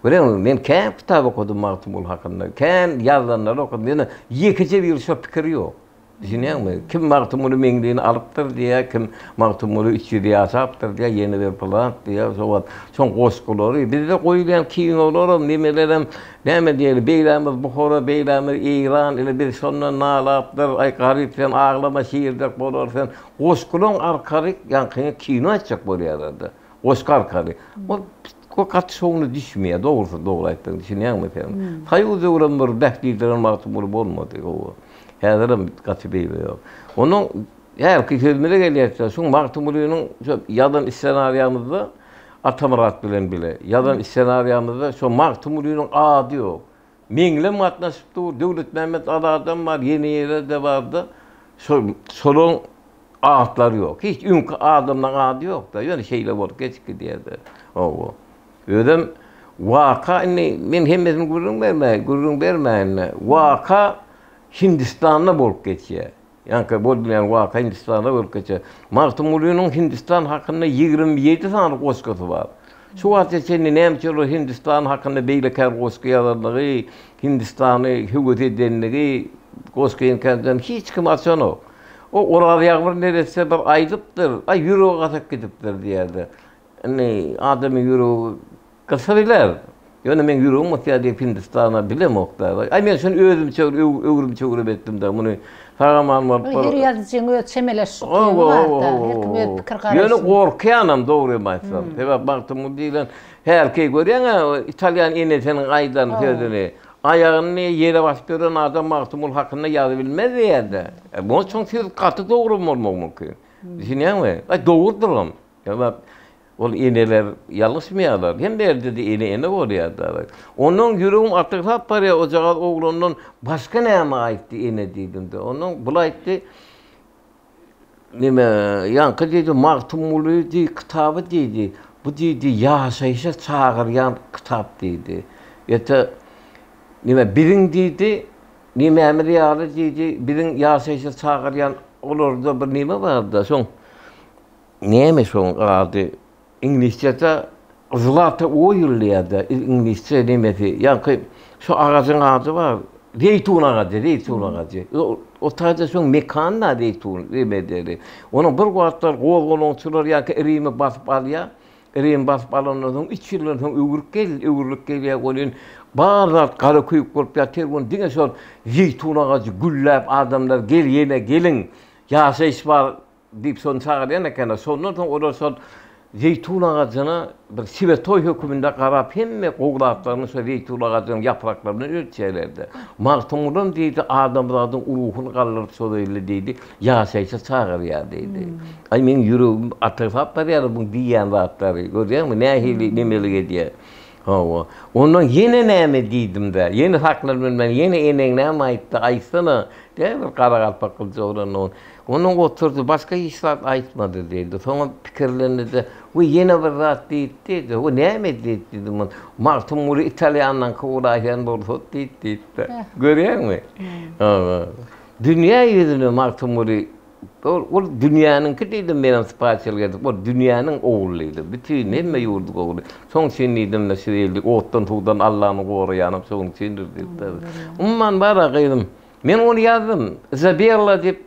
Görýäňmi, men kän kitap okadym Magtymguly hakynda, kän ýazylanlary okadym, ýöne ýekeje bir şo pikir ýok. Düşünýäňmi? Kim Magtymguly Meňlini alypdyr diýýär, kim Magtymguly 300 ýaşapdyr diýýär, ýene bir pylan diýýär. Şo wagt şoň goşgulary, bizde goýulýan kinolaram, nemelerem, näme diýeli, beýlämiz Buhara, beýlämiz Eýran, ine biz şondan nalapdyr, aý garyp sen aglama şirdek bolar sen. Goşgulaň arkaly ýaňkyňy kino etjek bolýarlar-da. Goşgy arkaly. Ol gaty şowuna düşmeýär, dogrusy dogry aýtsaň, düşünýäňmi sen? Soýuz döwrem bir bähbitliren Magtymguly bolmady, hawa. Häzirem gaty beýle ýok. Onuň häzirki sözümize gelýäs-de, şuň Magtymgulynyň şo ýazan ssenariýamyzda Atamyrat bilen bile ýazan ssenariýamyzda şo Magtymgulynyň ady ýok. Meňlem gatnaşyp dur, Döwletmämmet Azadam bar, ýene ýere-de bar-da. Şo şolaň atlary ýok. Hiç öňki adamlaň ady ýok-da, ýöne şeýle bolup geçip gidýär-de. Hawa. Özem waka indi men hemmesini gürrüň bermäý, gürrüň bermäýin-de. Waka Hindistanda bolup geçýär. Ýaňky bolýan waka Hindistanda bolup geçýär. Magtymgulynyň Hindistan hakynda 27 sany goşgusy bar. Şu wagta çenli näme üçin olar Hindistan hakynda beýle kän goşgy ýazanlygy, Hindistany höwes edenligi goşgyňkadan hiç kim açanok. O Oraz Ýagmyr neresse bir aýdypdyr, aý ýüregi gatyp gidipdir diýýärdi. Indi adamyň ýüregi gysa biler. Ýöne meň ýüregim gysýar diýip Hindistana bilemok da. Aý men şony özümçe öwrüm-çöwrüm etdim-de muny sag-aman bolup bir. Her ýazyjyň öz çemeleşiş ukyby bar-da. Her kim öz pikir garaýşyny. Ýöne gorkýanam dogrymy aýtsam. Sebäp Magtymguly diýlen hälki görýäň-ä italýan enesiniň aýdan sözüni. Aýagyny ýere basyp ýören adam Magtymguly hakynda ýazybilmez diýýär-de. Munuň sözi gaty dogry bolmagy mümkin. Düşünýäňmi? Aý dogrudyram. Sebäp ol eneler ýalňyşmaýarlar. Hemme ýerde-de ene ene bolýar-da. Onnoň ýüregim atygsap barýar, ojagaz oglandan başga näme aýtdy ene diýdim-de. Onnoň bul aýtdy, neme, ýaňky diýdi, Magtymguly diý, kitaby diýdi. Bu diýdi, ýaşaýşa çagyrýan kitap diýdi. Ýa-da neme, biziň diýdi, nemämiz ýaly diýdi, biziň ýaşaýşa çagyrýan olarda bir neme bar-da, şoň Näme şoň ady? Iňlisçede zlata oil diýýär-de, iňlisçe nemesi. Ýaňky şo agajyň ady bar. Zeýtun agajy, zeýtun agajy. O taýda şoň mekany-da zeýtun nemedeli. Onuň bir wagtlar gozgalaňçylar ýaňky Rimi basyp alýar. Rimi basyp alandan soň üç ýyldan soň öwrüp gel, öwrülip gelýär welin, bar zat gara köýük bolup ýatyr. Ony diňe şol zeýtun agajy gülläp adamlar gel ýene geliň, ýaşaýyş bar Diýip, şony çagyrýan ekenler. Şondan soň olar şol zeýtun agajyna bir swetoý höküminde garap, hemme gowy zatlaryny şo zeýtun agajynyň ýapraklaryndan ölçýärlerdi. Magtymgulam diýdi, adamzadyň ruhuny galdyryp şol ýerde diýdi, ýaşaýşa çagyrýar diýdi. Aý, meň ýüregim atygsap barýar muň diýýän zatlary. Görýäňmi, nähili nemelik edýär. Hawa. Ondan ýene näme diýdim-dä. Ýene saklanyp bilmän, ýene eneň näme aýtdy, aýtsana. Diýýär bir garagalpak gylyç oglan. Onuň oturdy, başga hiç zat aýtmady diýdi. Soňam pikirlendi-de, We, ýene bir zat diýdi diýdi. We, näme diýdi diýdim. Ol, Magtymguly italýanlaňky bolaýan bolsady diýdi diýdi-de. Görýäňmi? Hawa. Dünýä ýüzüne Magtymguly, ol, ol dünýäniňki diýdim menem sypaýyçylyk edip, ol dünýäniň ogly diýdim. Bütin, hemme ýurduň ogly. Şoň üçin diýdim-de, şu ýerde otdan-suwdan Allanyň goraýanam şonuň üçindir diýip-de. Umuman bar-a gyzym, Men ony ýazdym. Izabella diýip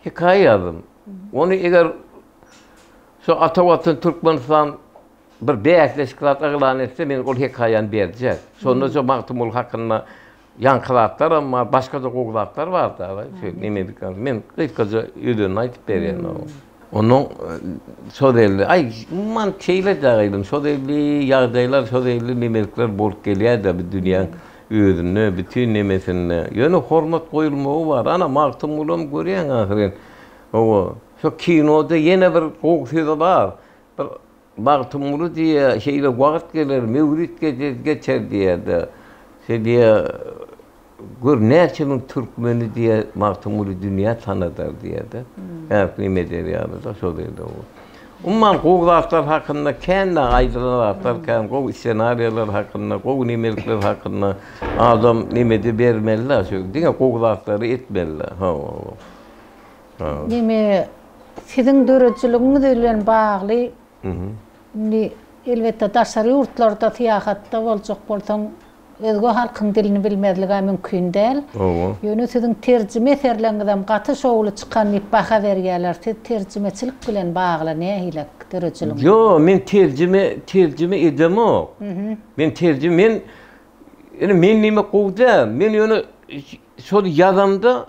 hekaýa ýazdym. Ony eger şu Ata Watan Türkmenistan bir bäsleşik zat yglan etse, men ol hekaýany berjek. Şonda şu Magtymguly hakynda ýaňky zatlaram bar, başga-da gowy zatlar bar-da. Men gysgaça özenini aýdyp berýän. Onuň şo zelli, aý, umuman şeýle-dä gyzym, şo zelli ýagdaýlar, şo zelli nemelikler bolup gelýär-dä bu dünýäň özünde, bütin nemesinde. Ýöne hormat goýulmagy bar. Ana, Magtymgulam görýäň ahyryn. Hawa, şo kinoda ýene bir gowy sözi bar. Bir Magtymguly diýýär, şeýle wagt geler, möwrit geçer diýýär-de. Şeý diýýär, gör näçe müň türkmeni diýýär, Magtymguly dünýä tanadar diýýär-de. Häzirki neme eder ýaly-da şol ýerde. Umuman gowy zatlar hakynda kän-de aýdylan zatlar kän, gowy ssenariýalar hakynda, gowy nemelikler hakynda adam nemede bermeli-de şu, diňe gowy zatlary etmeli-de. Hawa. Neme, siziň döredijiligiňiz bilen bagly indi elbetde daşary ýurtlarda syýahatda boljak bolsaň özge halkyň dilini bilmezlig-ä mümkin däl. Ýöne siziň terjime eserleriňizem gaty şowly çykan diýip baha berýärler. Siz terjimeçilik bilen bagly nähilek döredijiligiňiz? Ýo, men terjime terjime edemok. Men terjime men indi men diýmek gowy däl. Men ýöne şol ýazamda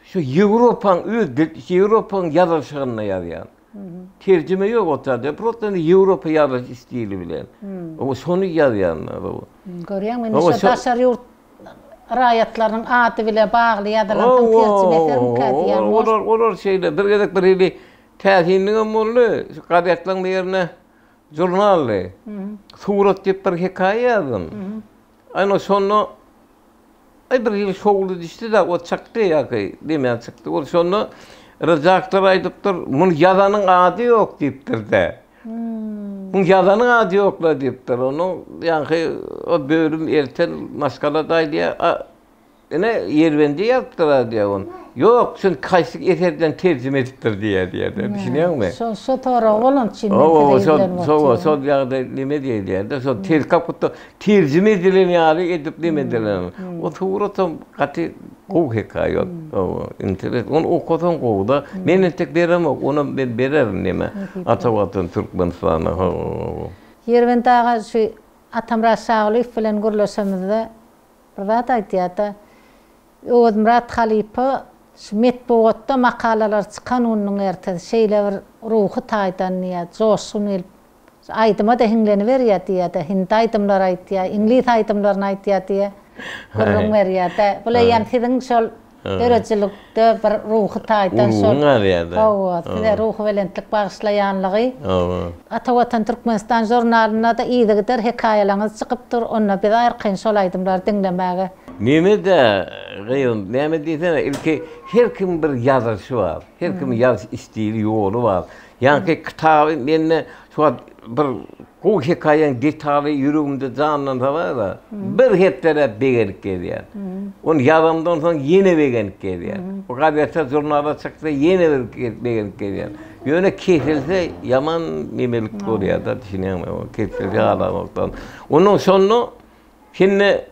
Şu Ýewropaň öz dil, Ýewropaň ýazylyşygynda ýazýan. Terjime ýok o taýda. Prosta indi Ýewropa ýazylyş stili bilen. Oba şony ýazýan. Görýäňmi, indi şo daşary ýurt raýatlarynyň ady bile bagly ýazylan soň terjime esermikä diýýän. Olar, olar şeýle. Bir gezek bir hili täsinligem boldy. Şu gazetleň birine žurnaldy. Surat diýip bir hekaýa ýazdym. Aýna şonda Aý bir hili şowly düşdi-de, o çykdy ýa-ki diýmän çykdy. Ol şonda redaktor aýdypdyr, muny ýazanyň ady ýok diýipdir-de. Muny ýazanyň ady ýok-la diýipdir. Onuň ýaňky o bölüm elten maşgala-da aýdýar, a ine Ýerbendi ýazypdyr-a diýýär ony. Ýok, şuny haýsy eserden terjime edipdir diýýär diýýär-de. Düşünýäňmi? Şo şo sorag bolan üçin men size ýüzlenip otyryn. Şo şol ýagdaý neme diýilýär-de, şol ter kak budda terjime edilen ýaly edip neme edilen. O suratam gaty gowy hekaýa. Hawa, interes. Ony okasaň gowy-da. Men entek beremok, onam men bererin neme. Ata Watan Türkmenistana. Hawa. Ýerbent aga şu Atamyrat Şagulyýew bilen gürleşemizde bir zat aýdýar-da, Öwezmyrat halypa şu metbugatda makalalar çykan gününiň ertesi şeýle bir ruhy taýdan diýýär, joşgun gelip, şu aýdyma-da hiňleniberýär diýýär-de, hindi aýdymlary aýdýar, iňlis aýdymlaryny aýdýar diýýär, gürrüň berýär-de. Bul eýýäm siziň şol döredijilikde bir ruhy taýdan şol, hawa, size ruhubelentlik bagyşlaýanlygy. Ata Watan Türkmenistan žurnalynda-da yzygider hekaýalaryňyz çykyp dur, onda biz arkaýyn şol aýdymlary diňlemäge. Neme-dä, gyzym, näme diýsene, ilki her kimiň bir ýazyşy bar, her kimiň ýazyş stili, ýoly bar. Ýaňky kitaby mende şu wagt bir gowy hekaýaň detaly ýüregimde janlansa bar-a, bir hepdeläp begenip gezýän. Ony ýazamdan soň ýene begenip gezýän. O gazete, žurnala çyksa ýene bir begenip gezýän. Ýöne kesilse ýaman nemelik bolýar-da, düşünýäňmi? Kesilse halamokdan. Onnoň şonda Sende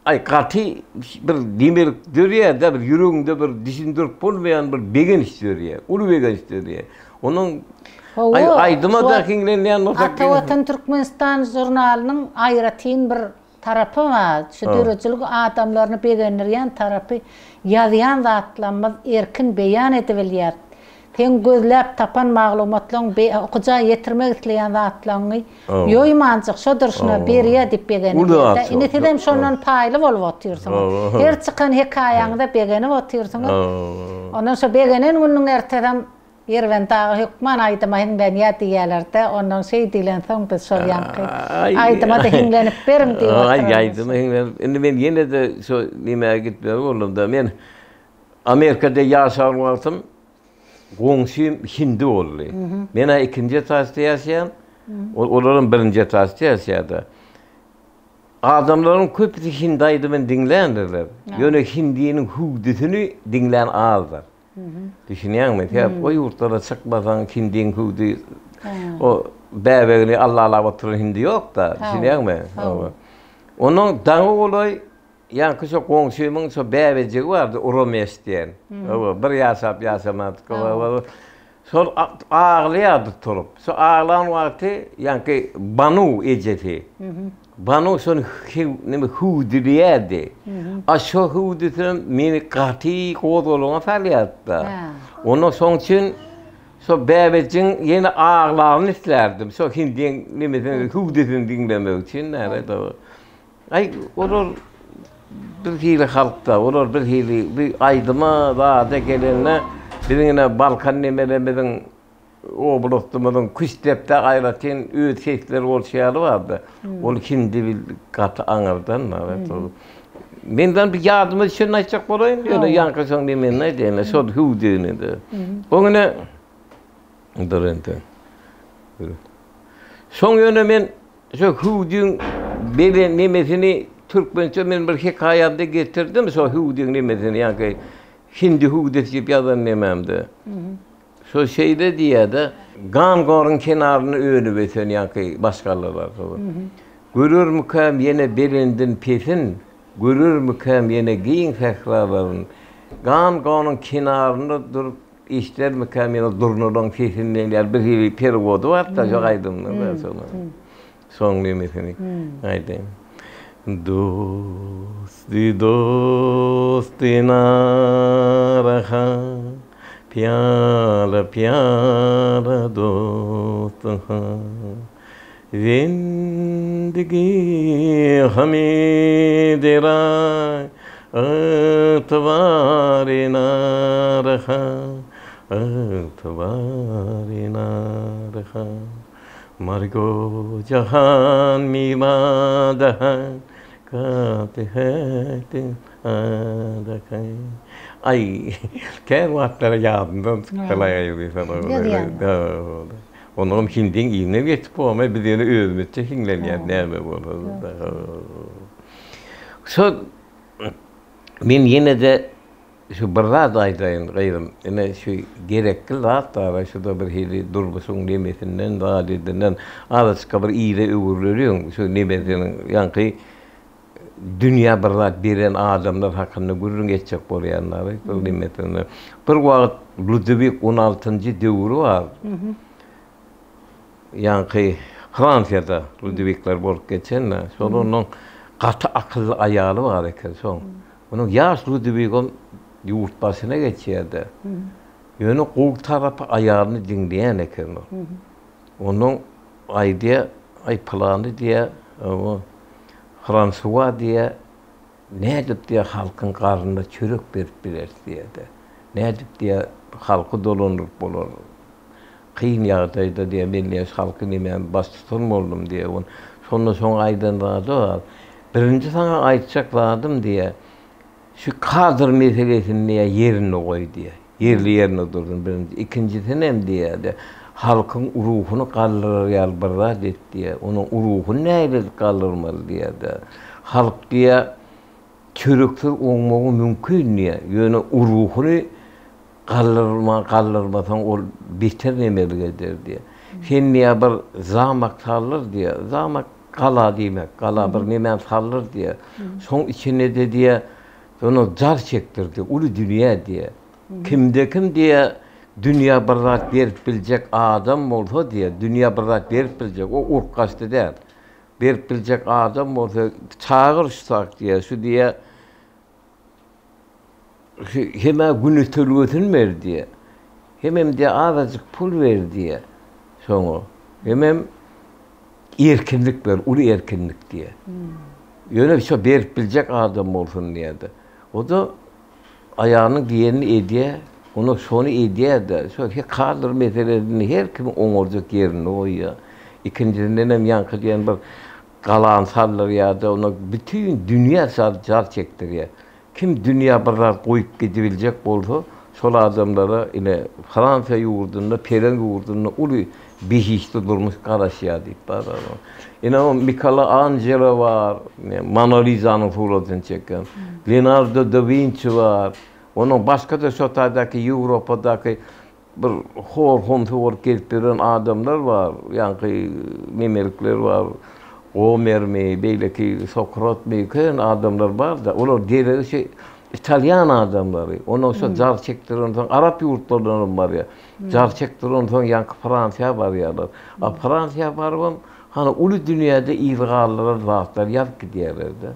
aý gaty bir demelik dörýär-de, bir ýüregiňde bir düşündirip bolmaýan bir begenç dörýär, uly begenç dörýär. Onuň aý aýdyma-da hiňlenýän bolsak. Ata Watan Türkmenistan žurnalynyň aýratyn bir tarapy bar. Şu döredijilik adamlaryny begendirýän tarapy ýazýan zatlarymyz erkin beýan edibilýär. Seň gözläp tapan maglumatlaň be okyja ýetirmek isleýän zatlaňy ýoýmanjyk şo durşuna berýä diýip begenilýär-dä. Indi sizem şondan paýly bolup otyrsyňyz. Her çykan hekaýaňyza begenip otyrsyňyz. Ondan şo begenen günüň ertesem Ýerbent aga hökman aýdyma hiňlenýä diýýäler-dä. Ondan şeý diýlensoň biz şol ýaňky aýdyma-da hiňlenip beriň diýip oturarys. Aý aýdyma hiňlenip indi men ýene-de şo nimäge gitmeli boldum-da. Men Amerikada ýaşan wagtym Goňşym hindi boldy. Men-ä ikinji etažda ýaşaýan, olaram birinji etažda ýaşaýardy. Adamlaryň köpüsi hindi aýdymyny diňländirler. Ýöne hindiniň hüwdüsini diňlän azdyr. Düşünýäňmi? Sebäp o ýurtlara çykmasaň hindiň hüwdi o bäbegini allalap oturan hindi ýok-da. Düşünýäňmi? Onuň daňy golaý Ýaňky şo goňşymyň şo bäbejigi bardy, Urameş diýen. Hawa, bir ýaşap ýaşamadyk. Şol aglaýardy turup. Şo aglan wagty ýaňky Banu ejesi. Banu şony neme hüwdüleýärdi. A şo hüwdüsem meni gaty gozgalaňa salýardy-da. Ondan şoň üçin şo bäbejigiň ýene aglagyny islärdim. Şo hindiň nemesini hüwdüsini diňlemek üçin. Aý, olar bir hili halk-da, olar bir hili bir aýdyma, zada gelende biziň ine Balkan nemelerimiziň, oblastymyzyň Küştdepdä aýratyn öz sesleri bolşy ýaly bar-da. Ol hindi bil gaty aňyrdan bar. Menden bir ýadyma düşenini aýtjak bolaýyn, ýöne ýaňky şoň nemenini aýdaýyn, şol hüwdügini-de. Oň ine dur indi. Şoň ýöne men Şo hüwdüň beren nemesini türkmençe men bir hekaýamda getirdim şo hüwdüň nemesini ýaňky hindi hüwdüsi diýip ýazan nemämde. Şo şeýle diýýär-de, Gangoryň kenarynda önüp ösen ýaňky maşgalalar. Görermikäm ýene belendin pesin, görermikäm ýene giň sähralaryn. Gangonyň kenarynda durup Eşidermikäm ýene durnalaň sesinden ýaly bir hili perewody bar-da şo aýdymda şonuň. Şoň nemesini aýdaýyn. Dosti dosti na raha Pyýara pyýara dost ha Zindigi hame dera Ygtybar na raha Ygtybar na raha Margo jahan mila jahan Katy hätin Aý, kän wagtlar ýadymdan çykdy-laý aýdym. Onam hindiň yzyna geçip bolmaý, biz ýöne özümizçe hiňlenýäs näme bolsa-da. Şo men ýene-de. şu bir zat aýdaýyn gyzym, ine şu gerekli zat bar-a, şu-da bir hili durmuşyň nemesinden, zadydinden azajykka bir yza öwrüleliň, şu nemesiniň ýaňky dünýä bir zat beren adamlar hakynda gürrüň etjek bolýanlary şol nemesinde. Bir wagt Ludowik on altynjy döwri bar. Ýaňky Fransiýada Ludowikler bolup geçen-de, şol onuň gaty akylly aýaly bar eken şoň. Onuň ýaş Ludowigem ýurt başyna geçýär-de. Ýöne gowy tarapy aýalyny diňleýän eken ol. Onuň aýdýar, aý pylany diýýär, oba Fransua diýýär, nädip diýýär halkyň garnyna çörek berip bileris diýýär-de. Nädip diýýär halky dolandyryp bolar. Kyn ýagdaýda diýýär, men diýýär şu halky nemäm baştutan boldum diýýär. Şonda şoň aýdan zady bar. Birinji saňa aýtjak zadym diýýär, şu kadr meselesini diýýär ýerinde goý diýýär. Ýerli-ýerinde dursun birinji. Ikinjisinem diýýär-de, halkyň ruhuny galdyrar ýaly bir zat et diýýär. Onuň ruhuny nähili edip galdyrmaly diýýär-de. Halk diýýär, çöreksiz oňmagy mümkin diýýär. Ýöne ruhuny galdyrma, galdyrmasaň ol beter nemelik eder diýýär. Sen diýýär bir zamak saldyr diýýär. Zamak gala diýmek, gala bir nemäni saldyr diýýär. Şoň içinde-de diýýär, Ýöne jar çekdirdi, uly dünýä diýýär. Kimde-kim diýýär, dünýä bir zat berip biljek adam bolsa diýýär, dünýä bir zat berip biljek, o urkaçdy däl. Berip biljek adam bolsa, çagyr şu tak diýýär, şu diýýär, şu hem-ä gün ötelgesini ber diýýär. Hemem diýýär, azajyk pul ber diýýär şoňa. Hemem Erkinlik ber, uly erkinlik diýýär. Ýöne şo berip biljek adam bolsun diýýär-de. O-da aýalynyň diýenini edýär, onda şony edýär-de, şo kadr meselesini her kimiň oňarjak ýerinde goýýar. Ikinjisindenem ýaňky diýen bir galany saldyrýar-da, onda bütin dünýä jar çekdirýär. Kim dünýä bir zat goýup gidibiljek bolsa, şol adamlara ine Fransiýa ýurdunda, Pereň ýurdunda uly behişdi durmuş garaşýar diýip bar. Ine o Mikalanjelo bar, Mona Lizanyň suratyny çeken, Leonardo da Winçi bar. Onuň başga-da şo taýdaky Ýewropadaky Bir hor-homsy bolup gezip ýören adamlar bar, ýaňky nemelikler bar, Gomermi, beýleki Sokratmy, kän adamlar bar-da, olar deregi şu italýan adamlary. Ondan şo jar çekdirensoň arap ýurtlaryndanam barýar. Jar çekdirensoň ýaňky Fransiýa barýarlar. A Fransiýa barybam, hany uly dünýäde yz galdyran zatlar ýazyp gidýärler-de.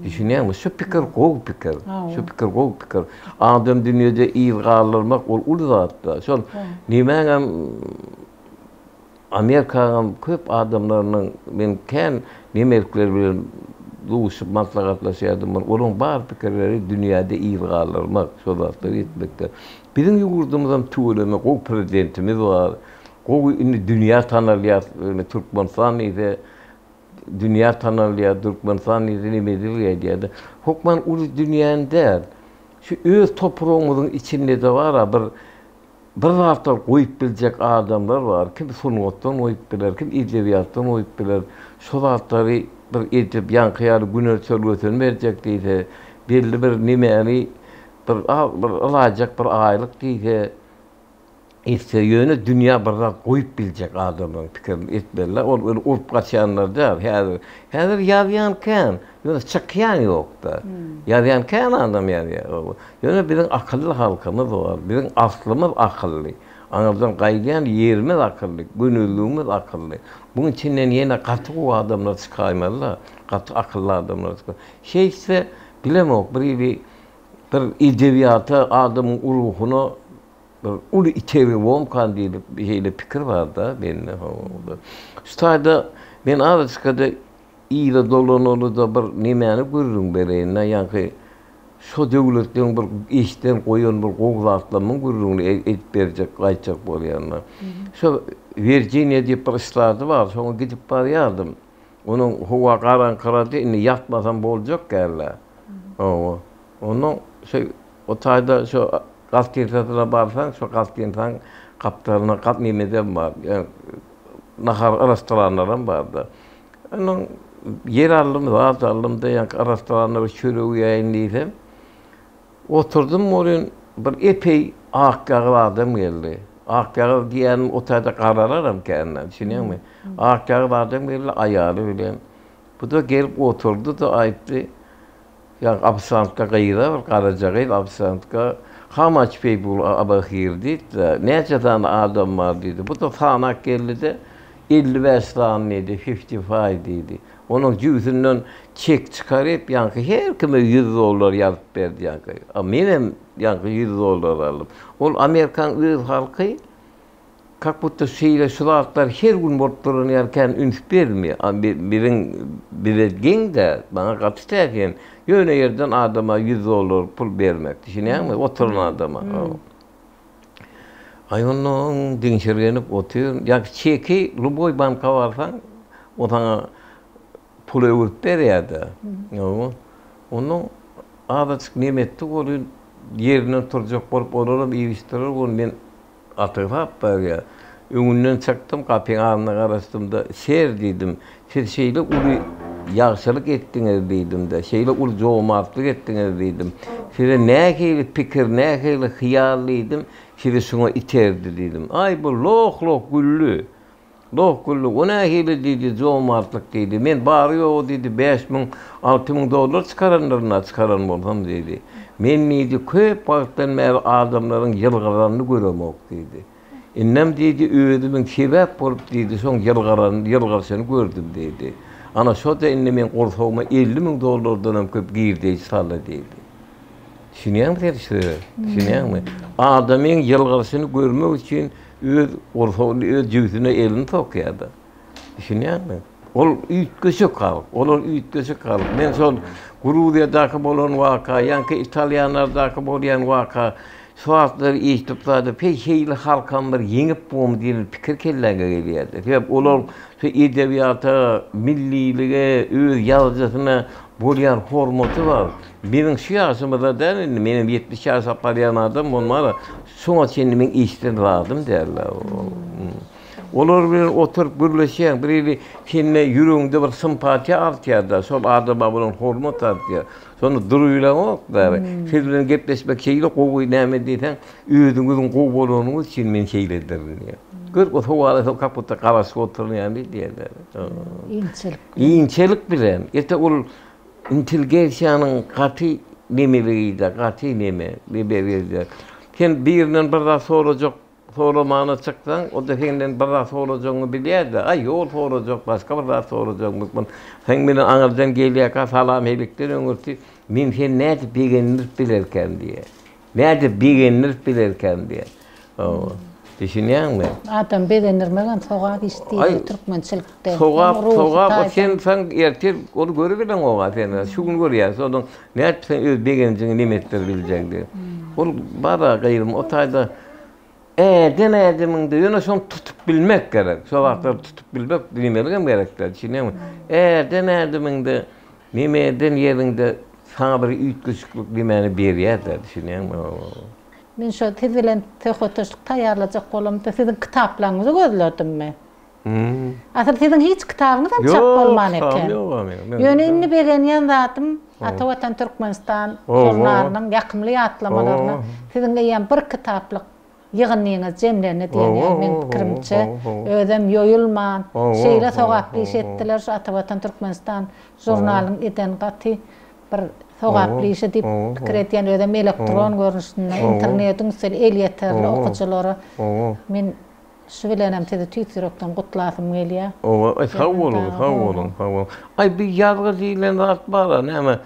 Düşünýäňmi? Şu pikir gowy pikir. Şu pikir gowy pikir. Adam dünýede yz galdyrmak ol uly zatda. Şol nimäňem Amerikanyň köp adamlarynyň men kän nemerkler bilen duşup maslahatlaşýardym. Olaryň bar pikirleri dünýäde yz galdyrmak, şol zatlary etmekde. Biziň ýurdumyzam tüweleme gowy prezidentimiz bar. Gowy indi dünýä tanalýar. Türkmenistan diýse Dünýä tanalýar, Türkmenistan diýse nemedir diýýärdi. Hökman uly dünýäni däl. Şu öz topragymyzyň içinde-de bar-a bir bir zatlar goýup biljek adamlar bar. Kim sungatdan goýup biler, kim edebiýatdan goýup biler. Şo zatlary bir edip, ýaňky ýaly güne çölgesini berjek diýse, belli bir nemäni bir bir alaýjak bir aýlyk diýse, Etse ýöne dünýä bir zat goýup biljek adamlaryň pikirini etmeliler. Ol öli urup gaçýanlar däl. Häzir häzir ýazýan kän, ýöne çykýan ýokda. Ýazýan kän adam ýazýar. Ýöne biziň akylly halkymyz bar. Biziň aslymyz akylly. Aňyrdan gaýdýan ýerimiz akylly, gönezligimiz akylly. Buň içinden ýene gaty gowy adamlar çykaýmalyda. Gaty akylly adamlar çyka. Şeýtse bilemok bir hili bir edebiýata adamyň ruhuna Bir uly itergi bomkan diýlip şeýle pikir bar-da mende. Şu taýda men azajykada yza dolanaly-da bir nemäni gürrüň bereýin-dä, ýaňky şo döwletleň bir eşden goýan bir gowy zatlarymyň gürrüňini edip berjek, aýtjak bolýan-da. Şo Wirjiniýa diýip bir ştady bar, şoňa gidip barýardym. Onuň howa garaňkyrady, indi ýatmasam boljak däl-dä. Hawa. Onnoň şo o taýda şo gastinisasyna barsaň, şo gastinisaň gapdalynda gat nemedem bar, nahar restoranlaram bar-da. Onnoň ýer aldym, zat aldym-da, ýaňky restoranda bir çörek iýäýin diýsem. Oturdym welin bir epeý akýagyz adam geldi. Akýagyz diýýänim o taýda garalaram kän-dä, düşünýäňmi? Akýagyz adam geldi aýaly bilen. Bu-da gelip oturdy-da aýtdy, Ýa ofisiantka gyza bir garaja gyz ofisiantka How much people are here diýdi-de, näçe sany adam bar diýdi. Bu-da sanap geldi-de, 55 sany diýdi, fifty five diýdi. Onuň jübüsinden çek çykaryp, ýaňky her kime ýüz dollar ýazyp berdi ýaňky. A menem ýaňky ýüz dollar aldym. Ol Amerikanyň öz halky kak budda şeýle şu zatlar her gün bolup duran ýaly kän üns bermeýär. A biziň bize geň-dä, maňa gaty täsin. Ýöne ýerden adama ýüz dollar pul bermek, düşünýäňmi? Oturan adama. Aý onnoň diňşirgenip otyr. Ýa çeki lýuboý banka barsaň, o saňa pul öwürüp berýär-de. Hawa. Onnoň azajyk neme etdi welin, ýerinden turjak bolup olaram iýişdirer welin men Atygsap barýar. Öňünden çykdym, gapyň agzyna garaşdym-da, Ser, diýdim, siz şeýle uly ýagşylyk etdiňiz diýdim-de, şeýle uly jomartlyk etdiňiz diýdim. Size nähili pikir, nähili hyýal diýdim, sizi şuňa iterdi diýdim. Aý, bu loh-loh güldi. Loh güldi. O nähili diýdi, jomartlyk diýdi. Men bary-ýogy diýdi, 5000, 6000 dollar çykarandyryn-a, çykaran bolsam diýdi. Men diýdi, köp wagtdan bäri adamlaryň ýylgyranyny göremok diýdi. Indem diýdi, özümiň sebäp bolup diýdi, şoň ýylgyranyny, ýylgyrşyny gördüm diýdi. Ana, şo-da indi meň gursagyma 50 müň dollardanam köp girdeýji saldy diýdi. Düşünýäňmi sen şu söze? Düşünýäňmi? Adamyň ýylgyrşyny görmek üçin öz gursagyny, öz jübüsine elini sokýar-da. Düşünýäňmi? Ol üýtgeşik halk. Olar üýtgeşik halk. Men şol Gruziýadaky bolan waka, ýaňky italýanlardaky bolýan waka, şu zatlary eşidip zady, peý şeýle halkam bir ýeňip bormy diýen pikir kelläňe gelýär-de. Sebäp olar şu edebiýata, millilige, öz ýazyjysyna bolýan hormaty bar. Biziň şu ýaşymyzda däl indi, menem 70 ýaşap barýan adam bolmara, şoňa çenli meň eşiden zadym däl-ä. Olar bilen oturyp gürleşýäň, bir hili sende ýüregiňde bir simpatiýa artýar-da, şol adama bolan hormat artýar. Şonda durubileňok bäri. Siz bilen gepleşmek şeýle gowy, näme diýseň, özüňiziň gowy bolanyňyz üçin men şeýledirin diýýär. Gör, o sowala şol kaputda garaşyp oturan ýaly diýýärler. Inçelik bilen. Inçelik bilen. Ýa-da ol intelligensiýanyň gaty nemeligi-de, gaty neme, berýär. Sen birinden bir zat sorajak Soramana çyksaň, o-da senden bir zat sorajagyňy bilýär-de, Aý, ýol sorajak, başga bir zat sorajak mukman. Seň bilen aňyrdan gelýärkä salam-helikden öňürti, Men seni nädip begendirip bilerkäm diýýär. Nädip begendirip bilerkäm diýýär. Hawa. Düşünýäňmi? Adamy begendirmegem sogap iş diýilýär türkmençilikde. Sogap, sogap, o sen sen ertir ony görübileňok-a sen. Şu gün görýäň, şonuň nädip sen öz begenjiňi neme etdirip biljek diýip. Ol bar-a gyzym, o taýda Ädim ädimiňde ýöne şony tutup bilmek gerek. Şo wagtlar tutup bilmek diýmeligem gerek däl, düşünýäňmi? Ädim ädimiňde neme eden ýeriňde saňa bir üýtgeşiklik nemäni berýär-de, düşünýäňmi? Men şo siz bilen söhbetdeşlik taýýarlajak bolamda siziň kitaplaryňyzy gözledim men. Asyl siziň hiç kitabyňyzam çap bolman eken. Ýöne indi begenýän zadym Ata Watan Türkmenistan žurnalynyň ýakymly ýatlamalaryna siziň eýýäm bir kitaplyk ýygyndyňyz jemlendi diýen ýaly meň pikirimçe özem ýoýulman şeýle sogaply iş etdiler şu Ata Watan Türkmenistan žurnalynyň eden gaty bir sogaply işi diýip pikir edýän özem elektron görnüşinde internetiň üsti elýeterli okyjylara men Şu bilenem sizi tüýs ýürekden gutlasym gelýär. Owa, aý sag boluň, sag boluň, sag boluň. Aý bir ýazgy diýlen zat bar-a, näme,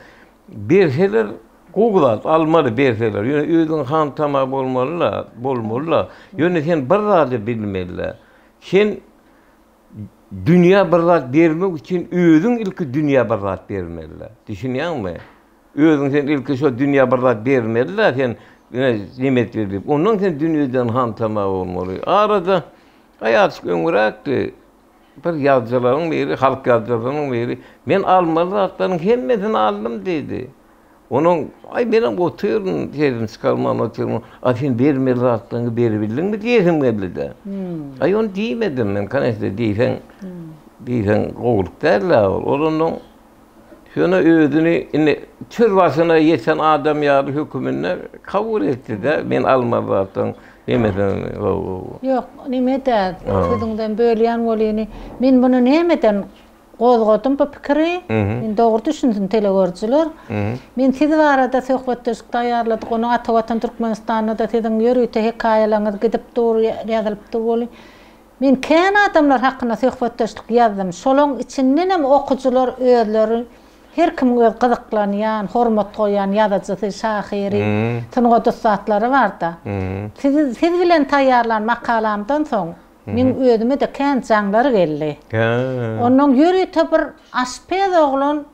berseler gowy zat, almaly berseler. Ýöne özüň hantama bolmaly-da, bolmaly-da. Ýöne sen bir zady bilmeli-dä. Sen dünýä bir zat bermek üçin özüň ilki dünýä bir zat bermeli-dä. Düşünýäňmi? Özüň sen ilki şo dünýä bir zat bermeli-dä sen ine neme etmeli diýip. Ondan sen dünýeden hantama bolmaly. Arada aýajyk öňräkdi. Bir ýazyjylaryň biri, halk ýazyjylarynyň biri, men almaly zatlaryň hemmesini aldym diýdi. Onuň, aý menem otyryn, sesimi çykarman otyryn. A sen bermeli zatlaryňy beribildiňmi diýesim geldi-de. Aý ony diýmedim men, koneçne diýseň, diýseň gowulyk däl-dä ol. Ol ondan. Şonda özüni indi çöl başyna ýeten adam ýaly höküminde kabul etdi-de, men almaz zatlaryň nemesini, hawa. Ýok, neme-dä, sözüňden bölýän welini, men muny nämeden gozgadym bu pikiri, men dogry düşünsin telegörüjiler. Men siz barada söhbetdeşlik taýýarladyk, onuň Ata Watan Türkmenistanda-da siziň ýörite hekaýalaryňyz gidip dur, ýazylyp dur welin, Men kän adamlar hakynda söhbetdeşlik ýazdym. Şolaň içindenem okyjylar özleri her kimiň öz gyzyklanýan, hormat goýýan ýazyjysy, şahyry, sungat ussatlary bar-da. Siz siz bilen taýýarlan makalamdan soň meň özüme-de kän jaňlar geldi. Onnoň ýörite bir aşpez oglan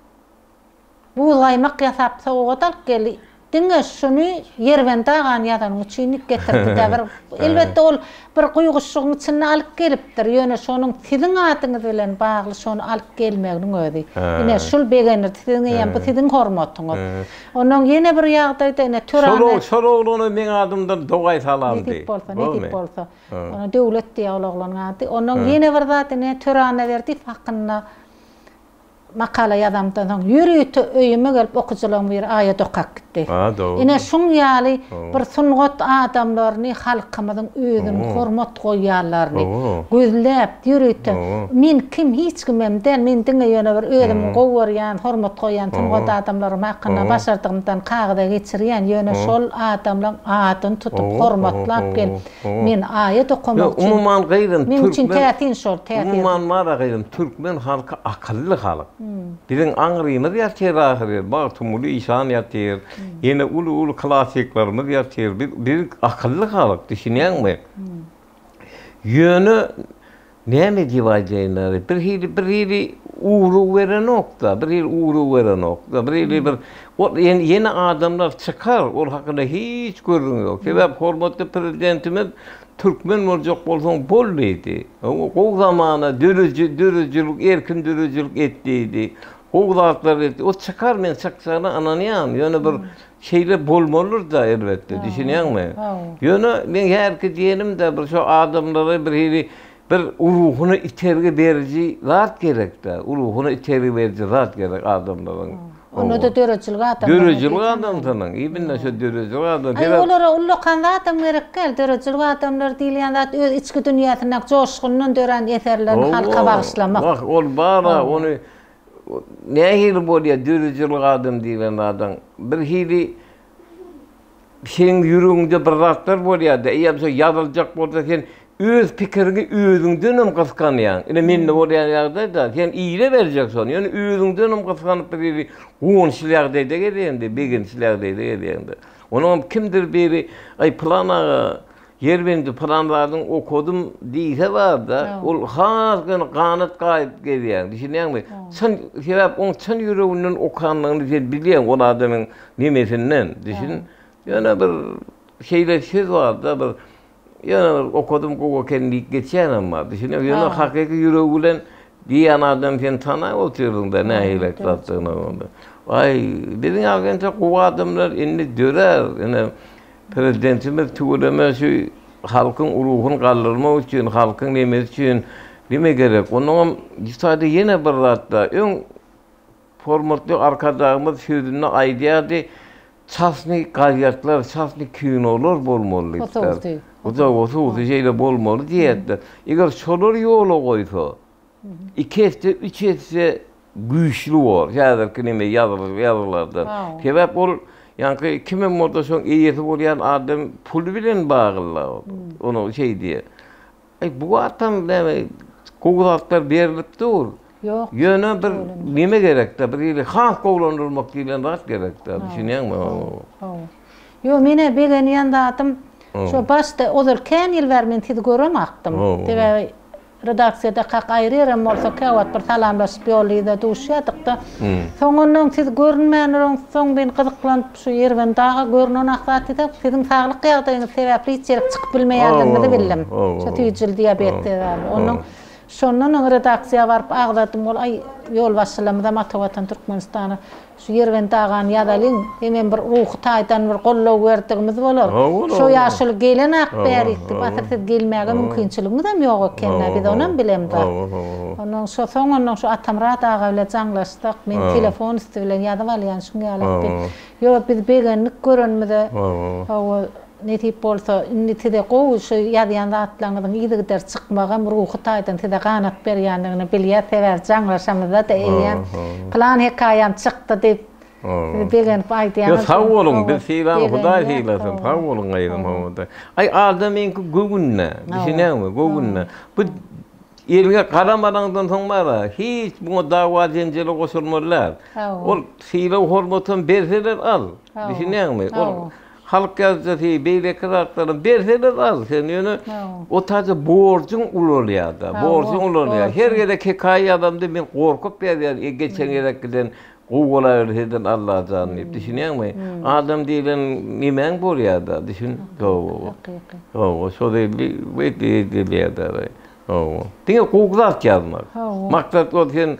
Buzgaýmak ýasap sowgat alyp geldi. Diňe şuny Ýerbendi agany ýazanyň üçin getirdi-dä bir. Elbetde ol bir guýguşlygyň içinde alyp gelipdir. Ýöne şonuň siziň adyňyz bilen bagly şony alyp gelmeginiň özi. Ine şul begendirdi siziň eýýäm bu siziň hormatyňyz. Onnoň ýene bir ýagdaýda ine Törane. Şol oglana meň adymdan dogaý salam diý. Nesip bolsa, nesip bolsa. Ona Döwlet diýýär ol oglanyň ady. Onnoň ýene bir zat ine Töre Annaberdiýew hakynda Makala ýazamdan soň ýörite öýüme gelip okyjylaryň biri aýat okap gitdi. Ine şuň ýaly bir sungat adamlaryny halkymyzyň özüniň hormat goýýanlaryny gözläp ýörite men kim hiç kimem däl men diňe ýöne bir özümiň gowy görýän hormat goýýan sungat adamlarym hakynda başardygymdan kagyza geçirýän ýöne şol adamlaň adyny tutup hormatlap gelip Men aýat okamak üçin. Umuman gyzym Meň üçin täsin şol, täsin. Umuman bar-a gyzym, türkmen halky akylly halk. Biziň aňrymyz ýatyr ahyry, Magtymguly işan ýatyr, ýene uly-uly klassyklarymyz ýatyr. Biz biz akylly halk, düşünýäňmi? Ýöne Näme diýip aýdaýyn ýaly, birhili, birhili ugrugyberenok-da, birhili ugrugyberenok-da, birhili bir, ol ýene adamlar çykar, ol hakynda hiç gürrüň ýok. Sebäp hormatly Prezidentimiz türkmen boljak bolsaň bol diýdi. Gowy zamana döredi, döredijilik, erkin döredijilik et diýdi. Gowy zatlar etdi. O çykar, men çykjagyna ynanýan. Ýöne bir Şeýle bolmalydyr-da elbetde, düşünýäňmi? Ýöne meň häzirki diýenim-de bir şo adamlara bir hili bir ruhuna itergi beriji zat gerek-dä. Ruhuna itergi beriji zat gerek adamlaryň. Onda-da döredijilik adamlaryň. Döredijilik adamsynyň, imенно şo döredijilik adam. Aý, olara ullakan zadam gerek däl. Döredijilik adamlary diýilýän zat öz içki dünýäsindäki joşgundan dörän eserlerini halka bagyşlamak. Wah, ol bar-a, ony Nähili bolýar döredijilik adam diýlen zadyň? Birhili seň ýüregiňde bir zatlar bolýar-da, eýýäm şo ýazyljak bolsa sen öz pikiriňi özüňdenem gysganýaň. Ine mende bolýan ýagdaý-da, sen ile berjek şony, ýöne özüňdenem gysganyp birhili guwançly ýagdaýda gezýäň-de, begençli ýagdaýda gezýäň-de. Onuňam kimdir biri, Aý, pylan aga, Ýerbendi pylan zadyň okadym diýse barda, ol has göni ganat gaýyp gezýär, düşünýäňmi? Çyn, sebäp oň çyn ýüreginden okanlygyny sen bilýäň ol adamyň nemesinden, düşün. Ýöne bir şeýle söz barda bir ýöne bir okadym gowy eken diýip geçýänem bar, düşünýäňmi? Ýöne hakyky ýüregi bilen diýýän adamy sen tanap otyrsyň-da nähili zatdygyny. Aý, biziň ýaly entek gowy adamlar indi dörär, ine Prezidentimiz tüweleme şu halkyň ruhuny galdyrmak üçin, halkyň nemesi üçin neme gerek. Onnoňam şu taýda ýene bir zat-da, öň hormatly Arkadagymyz sözünde aýdýardy, çasnyý gazetler, çasnyý kinolar bolmaly diýipdir. Hususy. Hususy şeýle bolmaly diýýärdiler. Eger şolary ýola goýsa, Iki esse, üç esse güýçli bor häzirki neme ýazgylardan. Sebäp ol ýaňky kimem bolsa şoň eýesi bolýan adam puly bilen bagly ony şeý diýýär. Aý bu wagtam näme gowy zatlar berlip dur. Ýok. Ýöne bir neme gerekde, bir hili has gowulandyrmak diýlen zat gerekde, düşünýäňmi? Hawa. Ýok, men-ä begenýän zadym şo başda ozal kän ýyl bäri men sizi göremakdym. Sebäbi Redaksiýadakak aýry ýerem bolsa käwagt bir salamlaşyp ýol-yzda duşýardyk-da. Soňundan siz görünmänsoň men gyzyklanyp şu Ýerbendi aga görünen-ak zat diýsem, siziň saglyk ýagdaýyňyz sebäpli hiç ýerik çykyp bilmeýänligiňizi bildim. Şu süýjüli diabet sebäpli. Onnoň. Şondan öň redaksiýa baryp agzadym ol aý ýolbaşçylarymyzam Ata Watan Türkmenistana şu Ýerbent agany ýazalyň hemem bir ruhy taýdan bir goldaw berdigimiz bolar. Şo ýaşuly gelenak bärik diýip asyl siz gelmäge mümkinçiligiňizem ýok ekendä biz onam bilemzok. Ondan şo soň ondan şu Atamyrat aga bile jaňlaşsak men telefon üsti bilen ýazyp alýan şuň ýalak diýip. Ýok biz begendik görenimize. Hawa nesip bolsa indi size gowy şu ýazýan zatlaryňyzyň yzygider çykmagam ruhy taýdan size ganat berýändigini bilýäs sebäbi jaňlaşamyzda-da eýýäm pylan hekaýam çykdy diýip siz begenip aýdýaňyz. Ýok sag boluň biz sylan hudaý sylasyn sag boluň gyzym hawa aý adamyňky göwünde düşünýäňmi göwünde bu Eliňe galam alaňdan soň bar-a, hiç muňa dawa-jenjele goşulmaly däl. Ol sylag-hormatam berseler al. Düşünýäňmi? Ol halk ýazyjysy, beýleki zatlaram berseler al. Sen ýöne o taýda borjuň ulalýar-da, borjuň ulalýar. Her gezek hekaýa ýazamda men gorkup ýazýan, e, geçen gezekgiden gowy bolaberseden Allajan diýip, düşünýäňmi? Adam diýlen nemäň bolýar-da, düşün. Hawa. Hawa, şo zerli edilýär-de. Hawa. Diňe gowy zat ýazmak. Hawa. Maksat ol sen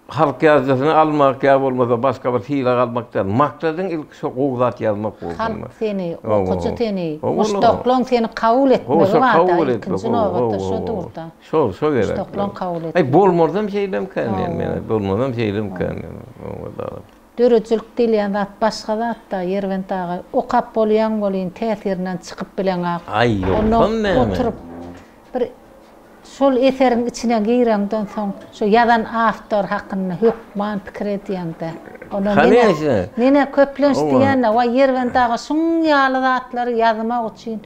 halk ýazyjysyny almak ýa bolmasa başga bir sylag almak däl. Maksadyň ilki şo gowy zat ýazmak bolsun. Halk seni, okyjy seni, muşdaklaň seni kabul etmegi barda ilkinji nobatda şo durda. Şol, şo gerek. Muşdaklaň kabul etmegi. Aý bolmazam şeýlemkän men, bolmazam şeýlemkän. Döredijilik diýilýän zat başga zat-da, Ýerbent aga. Okap bolýaň welin, täsirinden çykyp bileňak. Aý, ýogsam näme? Oturyp, bir şol eseriň içine gireňden soň, şo ýazan awtor hakynda hökman pikir edýäň-dä. Onda men-ä, men-ä köplenç diýýän-dä, waý, Ýerbent aga şuň ýaly zatlary ýazmak üçin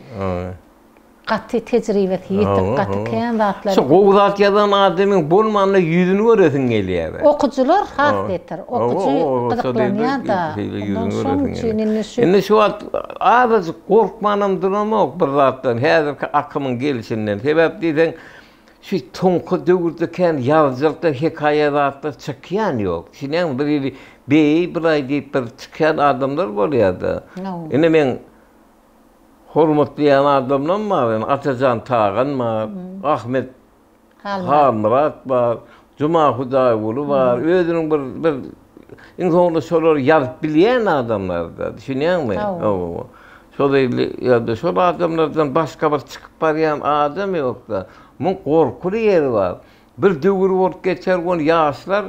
Gaty tejribesi ýetik, gaty kän zatlar. Şu gowy zat ýazan adamyň bolmanda ýüzüni göresiň gelýär. Okyjylar has beter. Okyjy gyzyklanýar-da. Ondan şoň üçin indi şu. Indi şu wagt azajyk gorkmanam duramok bir zatdan, häzirki akymyň gelşinden. Sebäp diýseň, şu soňky döwürde kän ýazyjylykdan hekaýa zatlar çykýan ýok. Düşünýäňmi? Bir hili beý, bulaý diýip bir çykýan adamlar bolýar-da. Indi meň Hormatlaýan adamlam bar, ýani Atajan Tagan bar, Ahmet Halmyrat bar, Juma Hudaýguly bar, özüniň bir bir iň soňunda şolar ýazyp bilýän adamlar-da, düşünýäňmi? Hawa. Şol ýa-da şol adamlardan başga bir çykyp barýan adam ýok-da. Muň gorkuly ýeri bar. Bir döwür bolup geçer ony ýaşlar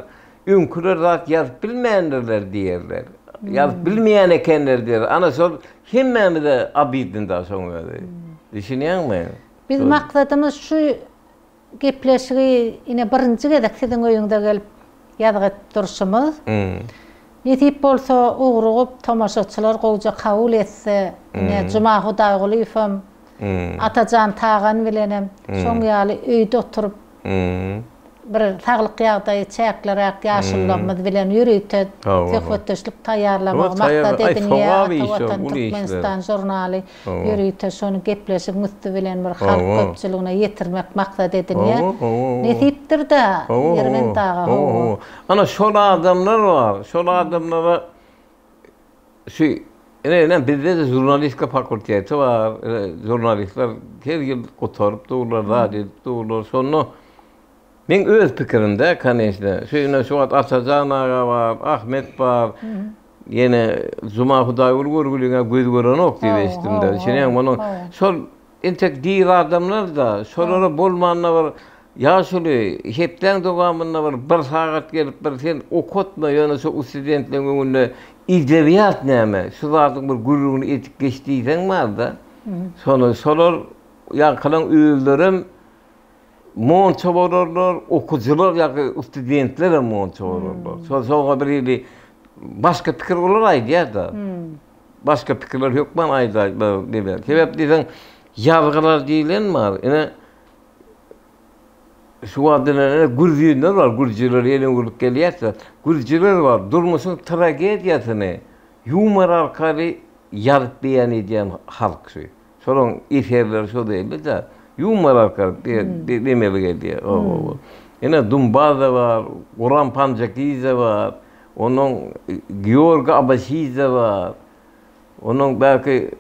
öňküler zat ýazyp bilmändirler diýerler. Ýazyp bilmeýän ekenler diýer. Ana şol hemmämize obidny-da şoň özi. Düşünýäňmi? Biz maksadymyz şu gepleşigi ine birinji gezek siziň öýüňize gelip ýazgy edip durşumyz. Nesip bolsa ugrugyp tomaşaçylar gowja kabul etse ine Juma Hudaýgulyýewem Atajan Tagan bilenem şoň ýaly öýde oturyp, bir saglyk ýagdaýy çäkliräk ýaşulularymyz bilen ýörite söhbetdeşlik taýýarlamagy maksat edinýär. Ata Watan Türkmenistan žurnaly ýörite şony gepleşigiň üsti bilen bir halk köpçüligine ýetirmek maksat edinýär. Nesipdir-dä, Ýerbent aga, hawa. Ana şol adamlar bar, şol adamlara Şu ine ine bizde-de žurnalistika fakulteti bar. Žurnalistler her ýyl gutaryp durlar, zat edip durlar. Şonda meň öz pikirimde, koneçne, şu ine şu wagt Atajan aga bar, Ahmet bar. Ýene Juma Hudaýguly görgüliňe göz görenok diýip eşitdim-de. Düşünýäňmi? Onuň şol Entek diri adamlar-da, şolara bolmanda bir ýaşuly, hepdäň dowamynda bir bir sagat gelip bir sen okatma, ýöne şo ustudentleň öňünde edebiýat näme, şu zadyň bir gürrüňini edip geç diýseň bar-da. Şony şolar ýaňkylaň özlerem monça bolarlar, okyjylar ýa-da ustudentlerem monça bolarlar. Şo şoňa bir hili başga pikir olar aýdýar-da. Başga pikirler hökman aýdaýlar diýler. Sebäp diýseň, ýazgylar diýlen bar. Ine şu wagt ine gürjüler bar, gürjüler ýene öwrülip gelýärse, gürjüler bar, durmuşyň tragediýasyny ýumor arkaly ýazyp beýan edýän halk şu. Şolaryň eserleri şo diýildi-de, ýumor arkaly demeli gelýär. Ine Dumbaza bar, Guram Panjakize bar. Onuň Georgi Abaşidze bar. Onuň belki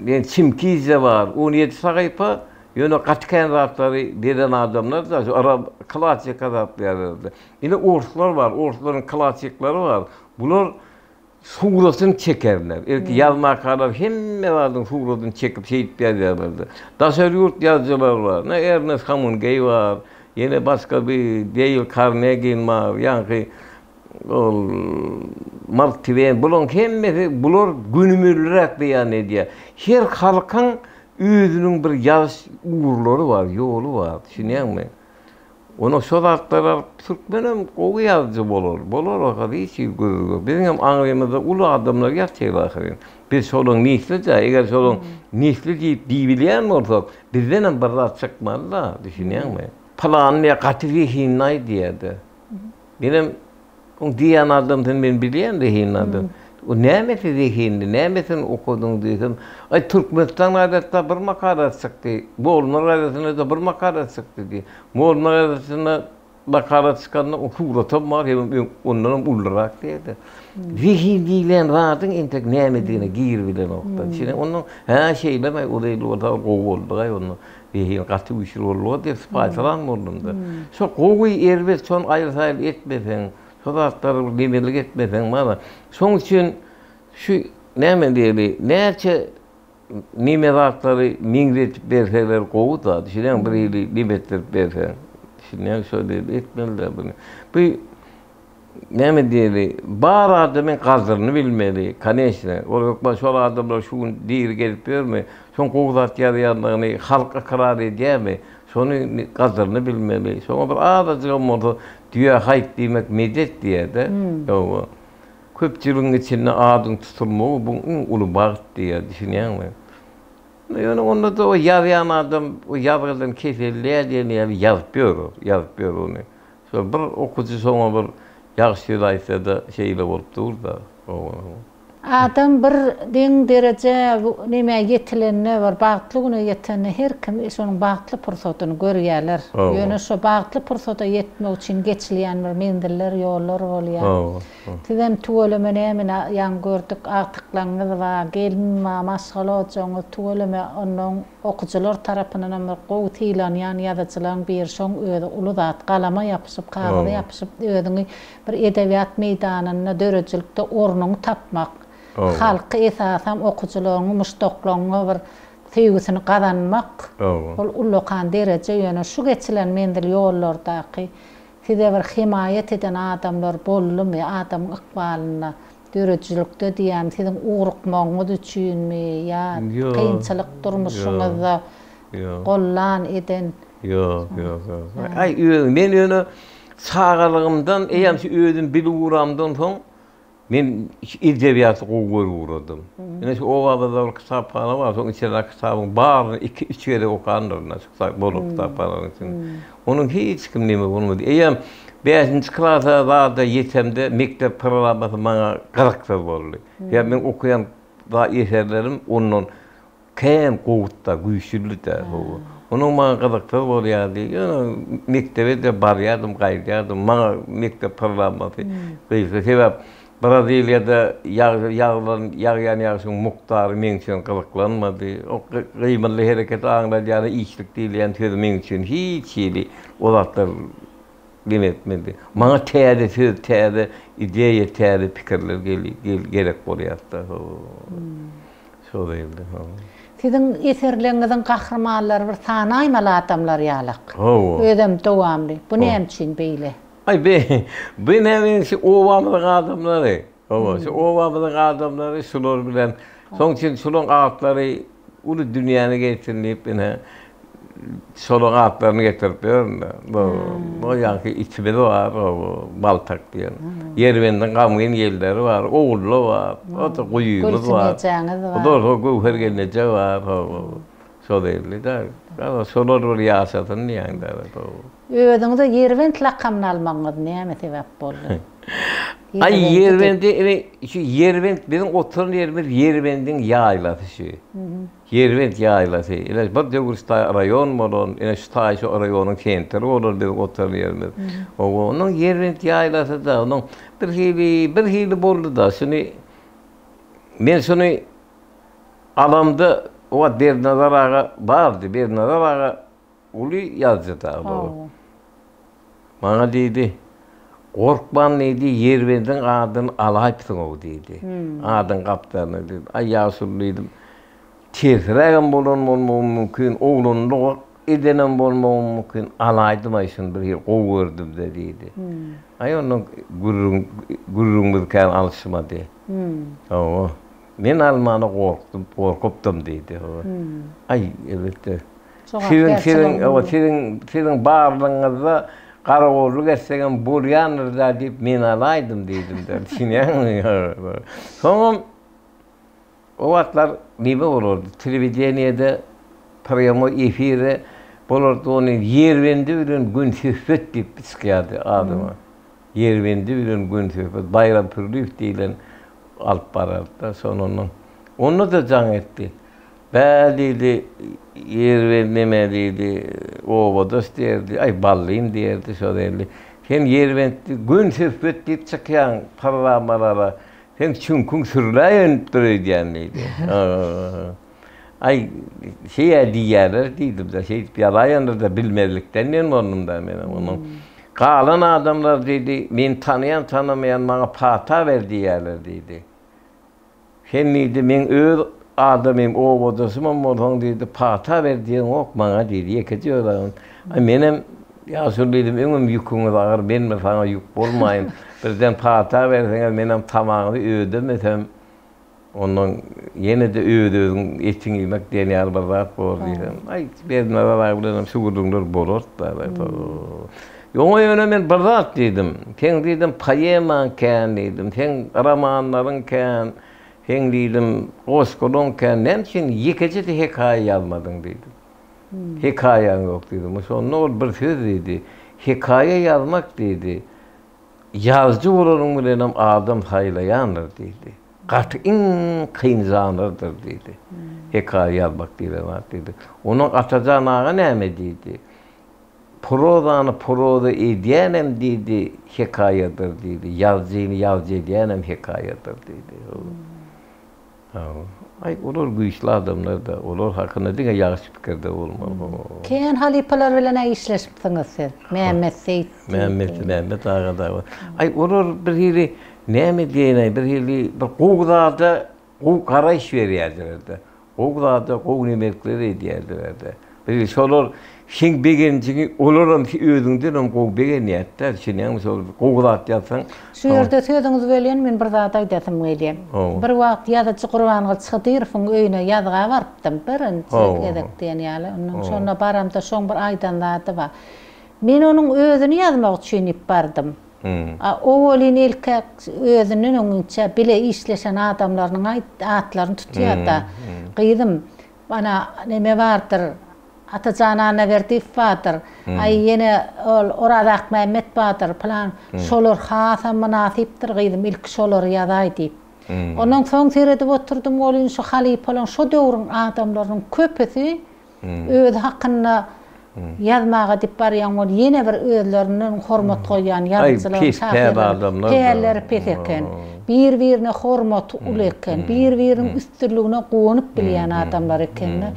diýen Çimkidze bar. On ýedi sahypa. Ýöne gaty kän zatlary beren adamlar-da şu arap klassyk hasaplaýarlar-da. Ine orslar bar, orslaryň klassyklary bar. Bular suratyny çekerler. Ilki ýazmakalar hemme zadyň suratyny çekip şeýdip ýazýarlar-da. Daşary ýurt ýazyjylary bar. Ine Ernest Hamungeý bar, ýene başga bir Deýl Karnegin bar, ýaňky ol Mark Twen, bularyň hemmesi bular gönümelliräk beýan edýär. Her halkyň özüniň bir ýazyş ugurlary bar, ýoly bar, düşünýäňmi? Onda şo zatlary alyp türkmenem gowy ýazyjy bolar. Bolar ahyry hiç hili gürrüň ýok. Biziňem aňrymyzda uly adamlar ýatyr ahyryn. Biz şolaň nesli-dä, eger şolaň nesli diýip diýibilýän bolsak, bizdenem bir zat çykmaly-da, düşünýäňmi? Pylany diýýär, gaty zehinli-aý diýýär-de. Menem Oň diýýän adamsyny men bilýän zehinli adam. O nämesi zehinli, nämesini okadyň diýsem, aý Türkmenistan gazetde bir makalasy çykdy, Molnar gazetinde-de bir makalasy çykdy diýýär. Molnar gazetinde makala çykanda oň suratam bar, hemem ondanam ulurak diýýär-de. Zehin diýlen zadyň entek nämedigine giribilenok-da. Şeýle onnoň, hä şeýlemi, ol eýle bolsa gowy boldugaý onda. Zehin gaty güýçli bolduga diýip sypaýyçylan boldum-da. Şo gowy, erbet şony aýyl-saýyl etmeseň, şo zatlary bir nemelik etmeseň bar-a. Şoň üçin şu näme diýeli, näçe neme zatlary meňzetip berseler gowy-da, düşünýäňmi, bir hili neme etdirip berseň. Düşünýäňmi, şo diýeli etmeli-dä buny. Bu Näme diýeli, bar adamyň gadyryny bilmeli, koneçne. Ol hökman şol adamlar şu gün diri gezip ýörmi, şoň gowy zat ýazýandygyny halk ykrar edýärmi, şony gadyryny bilmeli. Şoňa bir azajygam bolsa düýä haýt diýmek medet diýýär-de. Hawa. Köpçüligiň içinde adyň tutulmagy bu iň uly bagt diýýär, düşünýäňmi? Ýöne onda-da o ýazýan adam o ýazgydan keselleýär diýen ýaly ýazyp ýör, ýazyp ýör ony. Şol bir okyjy şoňa bir ýagşy söz aýtsa-da şeýle bolup dur-da. Adam bir deň derejä nemä ýetilende bir bagtly güne ýetende her kim şonuň bagtly pursadyny görýärler. Ýöne şo bagtly pursada ýetmek üçin geçilýän bir menziller, ýollar bolýar. Sizem tüweleme nämeni ýaňy gördük agtyklaňyz bar, gelin bar, maşgala ojagyňyz tüweleme onnoň Okyjylar tarapyndanam bir gowy sylanýan ýazyjylaryň biri şoň özi uly zat. Galama ýapyşyp, kagyza ýapyşyp özüňi bir edebiýat meýdanynda döredijilikde ornuňy tapmak, halky esasam okyjylaryňy, muşdaklaryňy bir söýgüsini gazanmak ol ullakan dereje. Ýöne şu geçilen menzil ýollardaky size bir hemaýat eden adamlar boldumy adamyň ykbalynda? Döredijilikde diýýän siziň ugrukmagyňyz üçinmi ýa kynçylyk durmuşyňyzda gollan eden. Ýok, ýok, ýok. Aý özüm men ýöne çagalygymdan eýýäm şu özüm bilip ugramdan soň men şu edebiýaty gowy görüp ugradym. Ine şu obamyzda bir kitaphana bar, şoň içindäki kitabyň baryny iki-üç gezek okandyryn şu bolan kitaphananyň içinde. Onuň hiç kim neme bolmady. Eýýäm bäşinji klasa zada ýetemde mekdep programmasy maňa gyzyksyz boldy. Sebäbi meň okaýan eserlerim ondan kän gowudy-da, güýçlüdi-de. Onuň maňa gyzyksyz bolýardy. Ýöne mekdebe-de barýardym, gaýdýardym. Maňa mekdep programmasy gyzykly. Sebäp Braziliýada ýaglan ýagýan ýagşyň mukdary meň üçin gyzyklanmady. O gymyldy hereketi aňladýan işlik diýilýän söz meň üçin hiç hili o zatlar neme etmedi. Maňa täze söz, täze ideýa, täze pikirler gerek bolýardy. Şo zeýilli. Siziň eserleriňiziň gahrymanlary bir sanaýmaly adamlar ýalak. Hawa. Özem dowamly. Bu näme üçin beýle? Aý be, bu näme şu obamyzyň adamlary. Hawa, şu obamyzyň adamlary şular bilen. Şoň üçin şulaň atlary uly dünýäni gezsin diýip ine şolaň atlaryny getirip ýörün-de. Bu bu ýaňky itimiz bar, Baltak diýen. Ýerbendiň gamgyn ýelleri bar, Ogulla bar, o-da guýymyz bar. Gülsün ejäňiz bar. O-da Göwher gelneje bar. Hawa. Şo belli-dä. Şolar bir ýaşasyn diýýäň-dä. Özüňize Ýerbent lakamyny almagyňyz näme sebäp boldy? Aý Ýerbendi ine şu Ýerbent biziň oturan ýerimiz Ýerbendiň ýaýlasy şu. Ýerbent ýaýlasy. Ine bir döwür şu taý raýon bolan, ine şu taý şu raýonyň sentri bolan biziň oturan ýerimiz. Hawa, onuň Ýerbent ýaýlasy-da, onuň bir hili, bir hili boldy-da. Şuny men şuny alamda. O wagt Berdinazar aga bardy. Berdinazar aga uly ýazyjy dagy. Hawa. Maňa diýdi, Gorkman diýdi, Ýerbendiň adyny alaýypsyň-ow diýdi. Adyň gapdalyna diýdi. Aý ýaşuly diýdim, tersirägem bolan bolmagym mümkin, oglanlyk edenem bolmagym mümkin, alaýdym-aý şuny bir hili gowy gördüm-de diýdi. Aý ondan gürrüň, gürrüňimiz kän alyşmady. Hawa. Men almana gorkdum, gorkupdym diýdi. Aý, elbetde. Siziň, siziň, hawa, siziň, siziň barlygyňyzda garagolluk etseňem bolýandyr-da diýip, men alaýdym diýdim-de. Düşünýäňmi? Soňam o wagtlar neme bolardy, telewideniýede prýamoý efirde bolardy, ony Ýerbendi bilen gün söhbet diýip çykýardy adama. Ýerbendi bilen gün söhbet, Baýram Pürliýew diýlen alyp barardy-da, şonundan. Onda-da jaň etdi. Bä, diýdi, Ýerbend neme diýdi, obadaş diýerdi, aý, ballym diýerdi şo derli. Sen Ýerbentdi, gün söhbet diýip çykýaň programmalara, seň çüňküň sürlä önüpdir öýdýän diýdi. Aý, şeý-ä diýýärler diýdim-de, şeýdip ýazaýandyr-da, bilmezlikden diýen boldum-da menem onuň. Galan adamlar diýdi, meni tanaýan-tanamaýan maňa pata ber diýýärler diýdi. Sen diýdi, meň öz adamym, obadaşymam bolsaň diýdi, pata ber diýeňok maňa diýdi, ýekeje öz adamym. Aý, menem, ýaşuly diýdim, öňem ýüküňiz agyr, men bir saňa ýük bolmaýyn. Birden pata berseňiz, menem tamaňyzy ödemesem, Ondan ýene-de öz-özüň etiňi iýmek diýen ýaly bir zat bor diýsem, aý, Berdinazar aga bilenem şu gürrüňler bolardy-da. Oňa ýöne men bir zat diýdim. Seň diýdim, poemaň kän diýdim, seň romanlaryň kän, seň diýdim, goşgulaň kän, näme üçin ýekeje-de hekaýa ýazmadyň diýdim. Hekaýaň ýok diýdim. Şonda ol bir söz diýdi. Hekaýa ýazmak diýdi. Ýazyjy bolanyň bilenem adam saýlaýandyr diýdi. Gaty iň kyn žanrdyr diýdi. Hekaýa ýazmak diýlen zat diýdi. Ondan Atajan aga näme diýdi? Prozany proza edýänem diýdi, hekaýadyr diýdi. Ýazyjyny ýazyjy edýänem hekaýadyr diýdi. Aý, olar güýçli adamlar-da, olar hakynda diňe ýagşy pikirde bolmaly. Kän halypalar bilen-ä işleşipsiňiz siz. Mämmet Seýit. Mämmet, Mämmet aga dagy. Aý, olar birhili, näme diýeýin-aý, birhili bir gowy zada gowy garaýyş berýärdiler-de. Gowy zada gowy nemelikler edýärdiler-de. Birhili şolar seň begenjiňi olaram özüňdenem gowy begenýärdi-de, düşünýäňmi, şol gowy zat ýazsaň. Şu ýerde sözüňizi bölýän, men bir zat aýdasym gelýär. Bir wagt ýazyjy Gurbangylyç Hydyrowyň öýüne ýazga barypdym, birinji gezek diýen ýaly. Ondan şonda baramda şoň bir aýdan zady bar. Men onuň özüni ýazmak üçin diýip bardym. A o welin ilk-ä özünden öňinçä bile işleşen adamlarynyň atlaryny tutýar-da. Gyzym, Ana, neme bardyr, Atajan Annaberdiýew bardyr, aý, ýene ol Oraz Akmämmet bardyr, pylan, şolar hasam mynasypdyr gyzym, ilki şolary ýazaý diýip. Ondan soň seredip oturdym welin, şu halypalaryň, şo döwrüň adamlarynyň köpüsi özi hakynda ýazmaga diýip barýan bolup, ýene bir özlerinden hormat goýýan ýazyjylaryň, şahyrlaryň pälleri pes eken. Bir-birine hormaty uly eken. Bir-biriniň üstünligine guwanyp bilýän adamlar eken-de.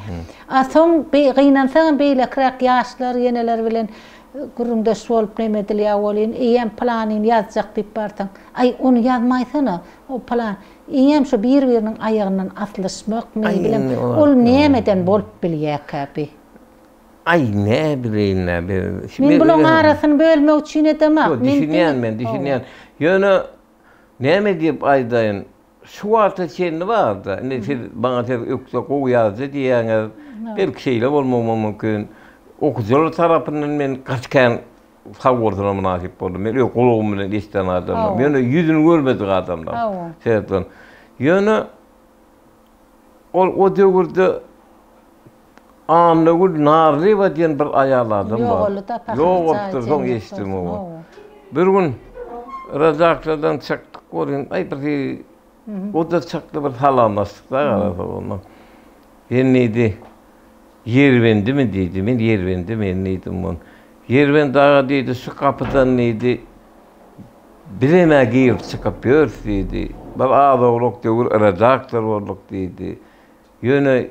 A soň gynansagam beýlekiräk ýaşlar ýeneler bilen gürrüňdeş bolup neme edilýär welin, eýýäm pylanyny ýazjak diýip barsaň, Aý, ony ýazmaýsana, o pylan. Eýýäm şo bir-biriniň aýagyndan aslyşmakmy, bilem, ol nämeden bolup bilýärkä bi? Aý, näbileýin-dä, biz. Men bulaň arasyny bölmek üçin edemak. Ýok, düşünýän men, düşünýän. Ýöne, näme diýip aýdaýyn, şu wagta çenli bar-da, indi siz maňa siz ökde gowy ýazyjy diýýäňiz, belki şeýle bolmagam mümkin. Okyjylar tarapyndan men gaty kän sag bolsuna mynasyp boldum. Men öz gulagym bilen eşiden adamlar. Ýöne ýüzüni görmedik adamlar. Sebäpden. Ýöne ol o döwürde Annagül Narlyýewa diýen bir aýal adam bar. Ýogaldy-da pahyr Ýogalypdyr, soň eşitdim oba. Bir gün redaksiýadan çykdyk welin, aý bir hili o-da çykdy bir salamlaşdyk-da garasa ondan. Sen diýdi, Ýerbendimi diýdi, men Ýerbendi men diýdim on. Ýerbend aga diýdi, şu gapydan diýdi, bizem-ä girip çykyp ýörüs diýdi. Bir az-owlak döwür redaktor bolduk diýdi. Ýöne.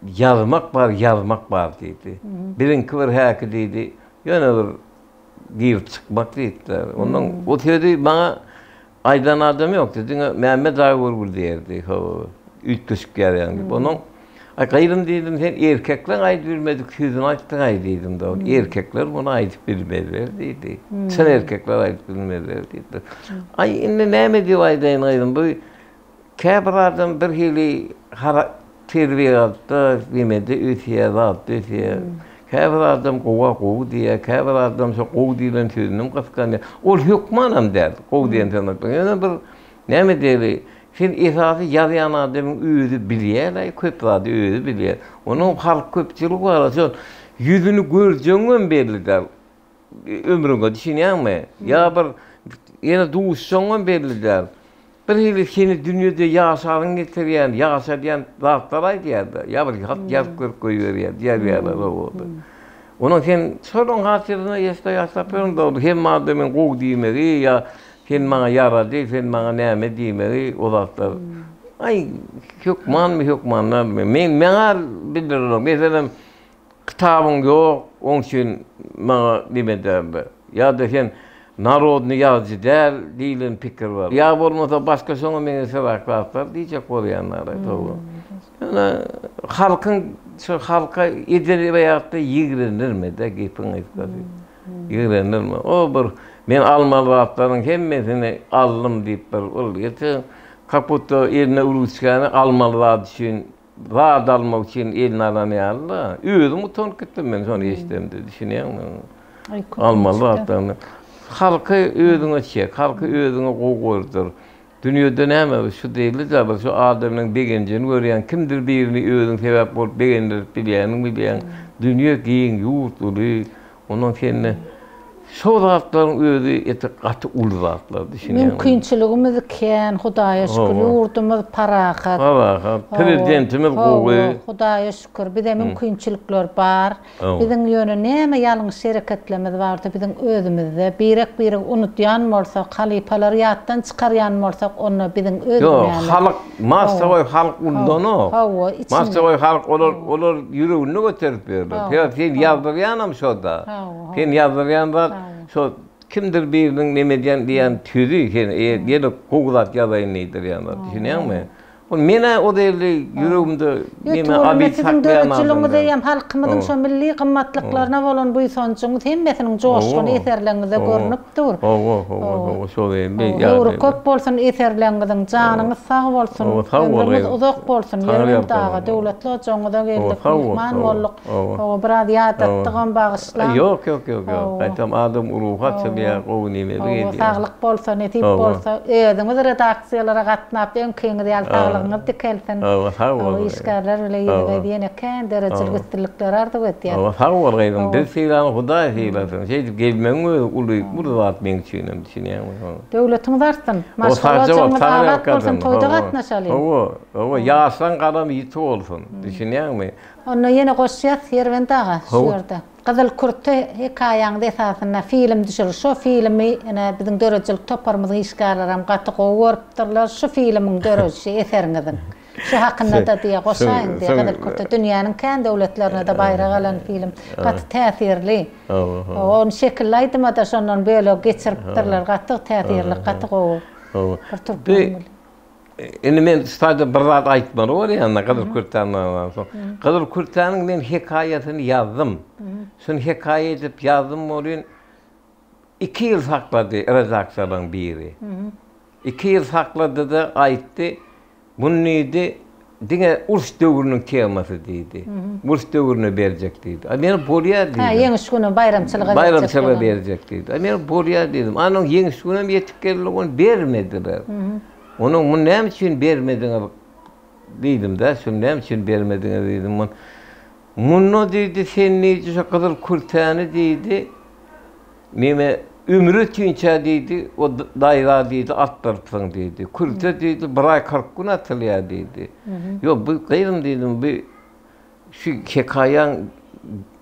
Ýazmak bar, ýazmak bar diýdi. Biziňki bir häki diýdi, ýöne bir girip çykmak diýipdiler. Ondan o sözi maňa aýdan adam ýokdy, diňe Mämmet aga görgüli diýerdi, hawa, üýtgeşik ýazýaň diýip. Ondan, Aý, gyzym diýdim, sen erkekleň aýdyp bilmedik sözüni aýtdyň-aý diýdim-de. Erkekler muny aýdyp bilmezler diýdi. Çyn erkekler aýdyp bilmezler diýdi. Aý, indi näme diýip aýdaýyn gyzym, bu Käbir adam birhili tebigatda nemede ösýär, zatda ösýär. Käbir adam gowa gowy diýýär, käbir adam şo gowy diýlen sözünem gysganýar. Ol hökmanam däl, gowy diýen sözüni aýtmak. Ýöne bir näme diýeli, sen esasy ýazýan adamyň özi bilýär-ä, köp zady özi bilýär. Onuň halk köpçüligi bar, şol ýüzüni görjegiňem belli däl. Ömrüňe düşünýäňmi? Ýa bir ýene duşjagyňam belli däl. Bir hili seni dünýede ýaşagyň getirýän, ýaşadýan zatlar aýdýar-da. Ýa bir hat ýazyp görüp goýberýär, ýazýarlar o-da. Onuň sen şolaryň hatyryna ýaşda ýaşap ýörüň dogry. Hemme adamyň gowy diýmegi ýa sen maňa ýarady, sen maňa näme diýmegi o zatlar. Aý, hökmanmy, hökman dälmi? Men maňa bildirenok. Meselem, Kitabyň ýok, oň üçin maňa neme däldi. Ýa-da sen narodny ýazyjy däl diýlen pikir bar. Ýa bolmasa başga şoňa meňzeşräk zatlar diýjek bolýanlar toba. Ýöne halkyň şu halka edebiýatda ýigrendirme-de gepiň gysgasy. Ýigrendirme. O bir men almaly zatlaryň hemmesini aldym diýip bir ol ýeke kak budda eline ruçkany almaly zat üçin Zat almak üçin eline alan ýaly-da. Özüm utanyp gitdim men şony eşidemde, düşünýäňmi? Almaly zatlaryny. Halky özüňe çek, halky özüňe gowy gördür. Dünýede näme şu diýildi-de bir şu adamyň begenjini görýäň, kimdir birini özüň sebäp bolup begendirip bilýäniň bilýäň. Dünýe giň, ýurt uly. Ondan sende şo zatlaryň özi eti gaty uly zatlar düşünýäňmi? Mümkinçiligimiz kän Hudaýa şükür ýurdumyz parahat. Parahat. Prezidentimiz gowy. Hawa Hudaýa şükür bize mümkinçilikler bar. Biziň ýöne näme ýalňyş hereketlerimiz barsa biziň özümizde. Birek biregi unudýan bolsak, halypalary ýatdan çykarýan bolsak onda biziň öz Ýok günämiz. halk massawoý halk undanok. Hawa içinde. Massawoý halk olar olar ýüreginde göterip ýörler. Sebäbi sen ýazdyrýanam şo-da. Sen ýazdyrýan zat şo kimdir biriniň neme edýän diýýän sözi sen ýene gowy zat ýazaýyn diýdirýän zat. Düşünýäňmi? Ol men-ä o derli ýüregimde neme abid saklaýan adamdäl. Siziň döredijiligňize hem halkymyzyň şo milli gymmatlyklaryna bolan buýsanjyňyz hemmesiniň joşguny eserleriňizde görnüp dur. Hawa, hawa, hawa, şo belli. Höwri köp bolsun eserleriňiziň, janyňyz sag bolsun, ömrüňiz uzak bolsun, Ýerben daga, döwletli ojagyňyza geldik, myhman bolduk. Hawa, biraz ýadatdygam bagyşlaň. Ýok, ýok, ýok, ýok. Gaýtam adam ruhy açylýar, gowy nemeli gelýär. Hawa, saglyk bolsa, nesip bolsa, özüňiz redaksiýalara gatnap, öňkiňiz ýaly saglygyňyz dikelsin. Hawa, sag bol. Hawa, işgärler bile ýüzbe-ýüz ýene kän derejeli üstünlikleri arzuw edýäs. Hawa, sag bol gyzym. Bizi sylan Hudaý sylasyn. Şeýdip gelmegiň özi uly, uly zat meň üçinem, düşünýäňmi? Döwletiňiz artsyn. Maşgala ojagyňyz abat bolsun, toýda gatnaşalyň. Hawa, hawa, ýaşlaň galamy ýiti bolsun, düşünýäňmi? Onda ýene goşýas Ýerbent aga şu ýerde. Gyzyl kürte hekaýaňyz esasynda film düşürildi. Şo filmi ine biziň döredijilik toparymyzyň işgärlerem gaty gowy görüpdirler. Şu filmiň döredişi eseriňiziň. Şu hakynda-da diýe goşaýyň diýe Gyzyl kürte dünýäniň kän döwletlerine-de baýrak alan film. Gaty täsirli. Ony şekilli aýdyma-da şondan bölek geçiripdirler. Gaty täsirli, gaty gowy. Bir türkmen Indi men şu taýda bir zat aýtmaly bolýan-da Gyzyl kürtäni soň. Gyzyl kürtäniň men hekaýasyny ýazdym. Şuny hekaýa edip ýazdym welin, iki ýyl saklady redaksiýalaryň biri. Iki ýyl saklady-da aýtdy, muny diýdi, diňe uruş döwrüniň temasy diýdi. Uruş döwrüne berjek diýdi. A men bolýar diýdim. Hä, Ýeňiş güni baýramçylyga berjek. Baýramçylyga berjek diýdi. A men bolýar diýdim. Anam Ýeňiş günem ýetip geldi, ony bermediler. Onuň muny näme üçin bermediňiz diýdim-dä, şuny näme üçin bermediňiz diýdim. Munda diýdi, sen diýdi, şu gyzyl kürtäni diýdi, neme ömri ötünçä diýdi, o daýza diýdi, atdyrypsyň diýdi. Kürte diýdi, bir aý 40 gün atylýar diýdi. Ýok, bu gyzym diýdim, bu Şu hekaýaň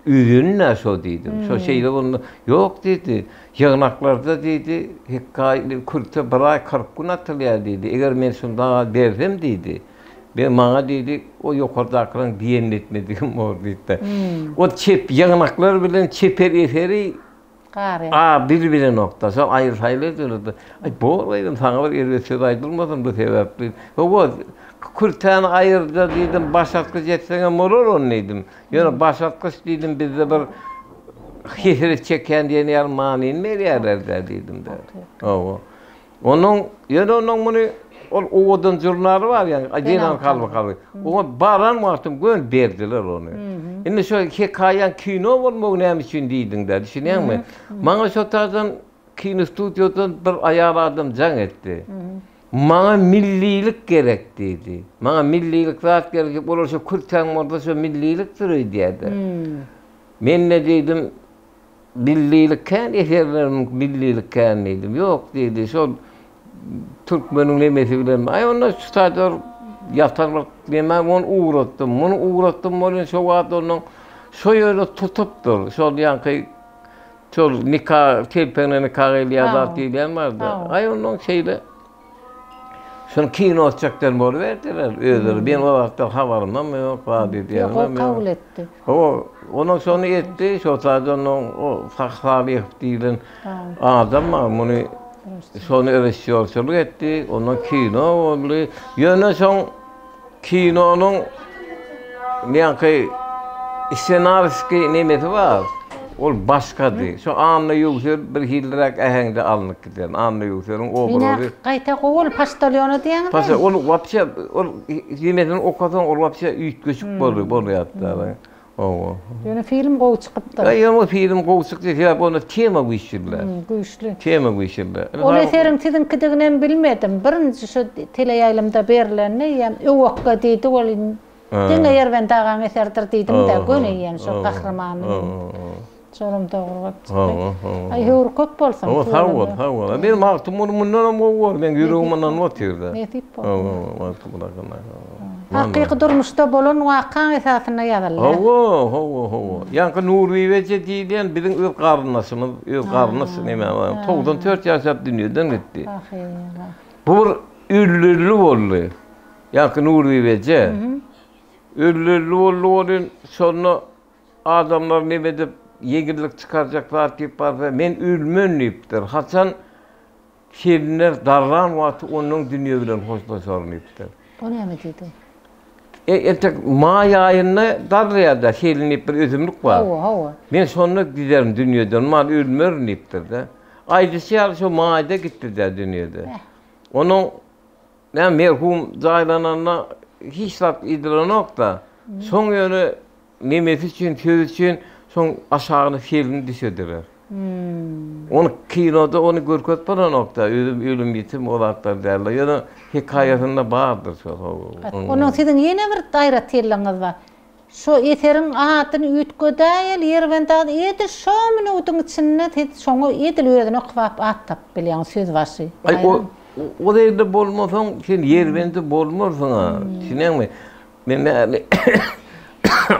özeni-nä şo diýdim. Şo şeýle bolanda, ýok diýdi. Ýygnaklarda diýdi, hekaýa kürte bir aý 40 gün atylýar diýdi. Eger men şuny saňa bersem diýdi. Ben maňa diýdi, o ýokardakylaryň diýenini etmedigim bor diýdi. O çep ýygnaklar bilen çeper eseri Garýar. A bir bilenokda, şol aýry-saýry edilir. Aý, bor gyzym, saňa bir erbet söz aýdylmasyn bu sebäpli. Hawa, kürtäni aýyrda diýdim, başatgyç etseňem bolar ony diýdim. Ýöne başatgyç diýdim, bizde bir hesret çekýän diýen ýaly manyny berýärler-dä diýdim-de. Hawa. Onuň, ýöne onuň muny ol owadan žurnaly bar ýaňy, Zenan kalby kalby. Oňa baran wagtym göni berdiler ony. Indi şo hekaýaň kino bolmagy näme üçin diýdiň-dä, düşünýäňmi? Maňa şo taýdan kinostudiýadan bir aýal adam jaň etdi. Maňa millilik gerek diýdi. Maňa millilik zat gerek diýip, olar şo kürtäň bolsa şo millilikdir öýdýär-de. Men-de diýdim, Millilik kän eserlerimiň millilik kän diýdim. Ýok diýdi, şol türkmeniň nemesi bilen. Aý onda şu taýda ýatan bir neme ony ugratdym. Muny ugratdym welin şo wagt onuň şo ýerde tutupdyr. Şol ýaňky şol nika telpegine nika gelýär zat diýilýän bardy. Aý ondan şeýle Şuny kino etjekden boluberdiler özleri. Men o zatdan habarymam ýok, zat edýänim ýok. Kabul etdi. Hawa, onuň şony etdi, şo taýda onuň o Sahy Salyhow diýlen adam bar, muny şony režissýorçylyk etdi, ondan kino boldy. Ýöne şoň Kinonyň ýaňky ssenariski nemesi bar. Ol başgady. Şo Anna Ýöwsel bir hiliräk äheňde alnyp giden. Anna Ýöwseliň obrazy. Menä gaýta gowy ol poçtalýona diýýäňiz. Poçta ol wapşe ol nemesini okasaň ol wapşe üýtgeşik boldy bolýardy. Hawa. Ýöne film gowy çykypdyr. Ýöne o film gowy çykdy sebäbi onda tema güýçlüdä. Güýçli. Tema güýçlüdä. Ol eseriň siziňkidiginem bilmedim. Birinji şu teleýaýlymda berilende eýýäm Öwekge diýdi welin diňe Ýerbent agaň eseridir diýdim-de, göni eýýäm şo gahrymany. Şolam dogry bolup çykdy. Aý höwri köp bolsun. Hawa sag bol, sag bol. Men Magtymguly mundanam gowy bor, meň ýüregim ynanyp otyrda. Nesip bolsun. Hawa, Magtymguly hakynda. Hakyky durmuşda bolan wakaň esasynda ýazyldy. Hawa, hawa, hawa. Ýaňky Nurbibi eje diýilýän biziň öz garyndaşymyz, öz garyndaş neme, 94 ýaşap dünýeden gitdi. Bu bir öllülli boldy. Ýaňky Nurbibi eje. Öllülli boldy welin, şonda Adamlar neme edip ýeňillik çykarjak zat diýip barsa, men ölmen diýipdir. Haçan selinler darran wagty ondan dünýe bilen hoşlaşaryn diýipdir. O näme diýdi? E, entek maý aýynda darraýar-da, selin diýip bir ösümlik bar. Hawa, hawa. Men şonda giderin dünýeden, mal ölmerin diýipdir-de. Aýdyşy ýaly şo maýda gitdi-dä dünýede. Onuň Näme merhum jaýlananda hiç zat edilenok-da. Soň ýöne nemesi üçin, sözi üçin soň aşagyna selini düşediler. Ony kinoda ony görkezip bolanok-da, özüm ölüm-ýitim o zatlar däl-de. Ýöne hekaýasynda bardyr şo. Onnoň siziň ýene bir aýratynlygyňyz bar. Şo eseriň adyny üýtgedäýeli Ýerbent aga edil şo minudyň içinde siz şoňa edil özüne kybap at tapyp bilýäňiz sözbaşy. Aý o o ýerde bolmasaň sen Ýerbendi bolmarsyň-a. Düşünýäňmi? Men näme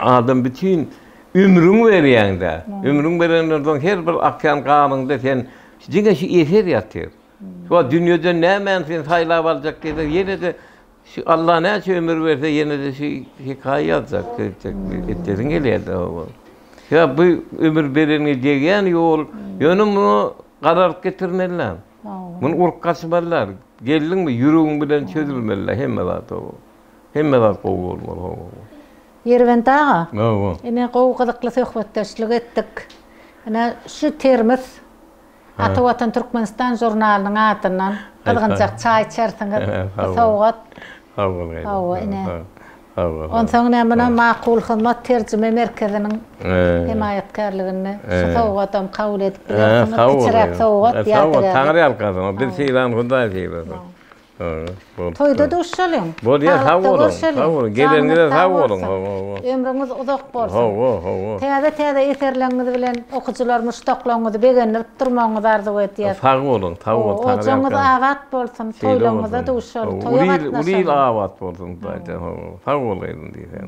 adam bütin ömrüňi berýäň-dä. Ömrüňi berenden soň her bir akýan ganyňda sen diňe şu eser ýatyr. Şu wagt dünýeden nämäni sen saýlap aljak diýseň ýene-de Şu Alla näçe ömür berse ýene-de şu hekaýa ýazjak, etjek, etjesiň gelýär-de hawa. Ýa bu ömür bereniňe degýän ýol, ýöne muny gararyp getirmeliler. Muny urup gaçmalylar. Geldiňmi, ýüregiň bilen çözülmeliler hemme zat hawa. Hemme zat gowy bolmaly hawa. Ýerbent aga, Hawa. ine gowy gyzykly söhbetdeşlik etdik. Ine şu termos Ata Watan Türkmenistan žurnalynyň adyndan gyzgynjak çaý içersiňiz. Bu sowgat. Sag bol gyzym. Hawa, ine. Sag bol. Onsoň ine muny Makul Hyzmat terjime merkeziniň hemaýatkärliginde şu sowgadam kabul edip bilersiňiz. Kiçiräk sowgat, ýadygärlik. Sag bol, Taňry ýalkasyn. Biz sylan Hudaý sylasyn. Toýda duşalyň. Bolýar, sag boluň. Sag boluň. Geleniňize sag boluň. Ömrüňiz uzak bolsun. Hawa, hawa. Täze-täze eserleriňiz bilen okyjylar muşdaklaryňyzy begendirip durmagyňyzy arzuw edýäs. Sag boluň, sag boluň. Ojagyňyz abat bolsun, toýlaryňyza duşaly, toýa gatnaşalyň. Uly il abat bolsun Hudaýjan. Sag bol gyzym diýseň.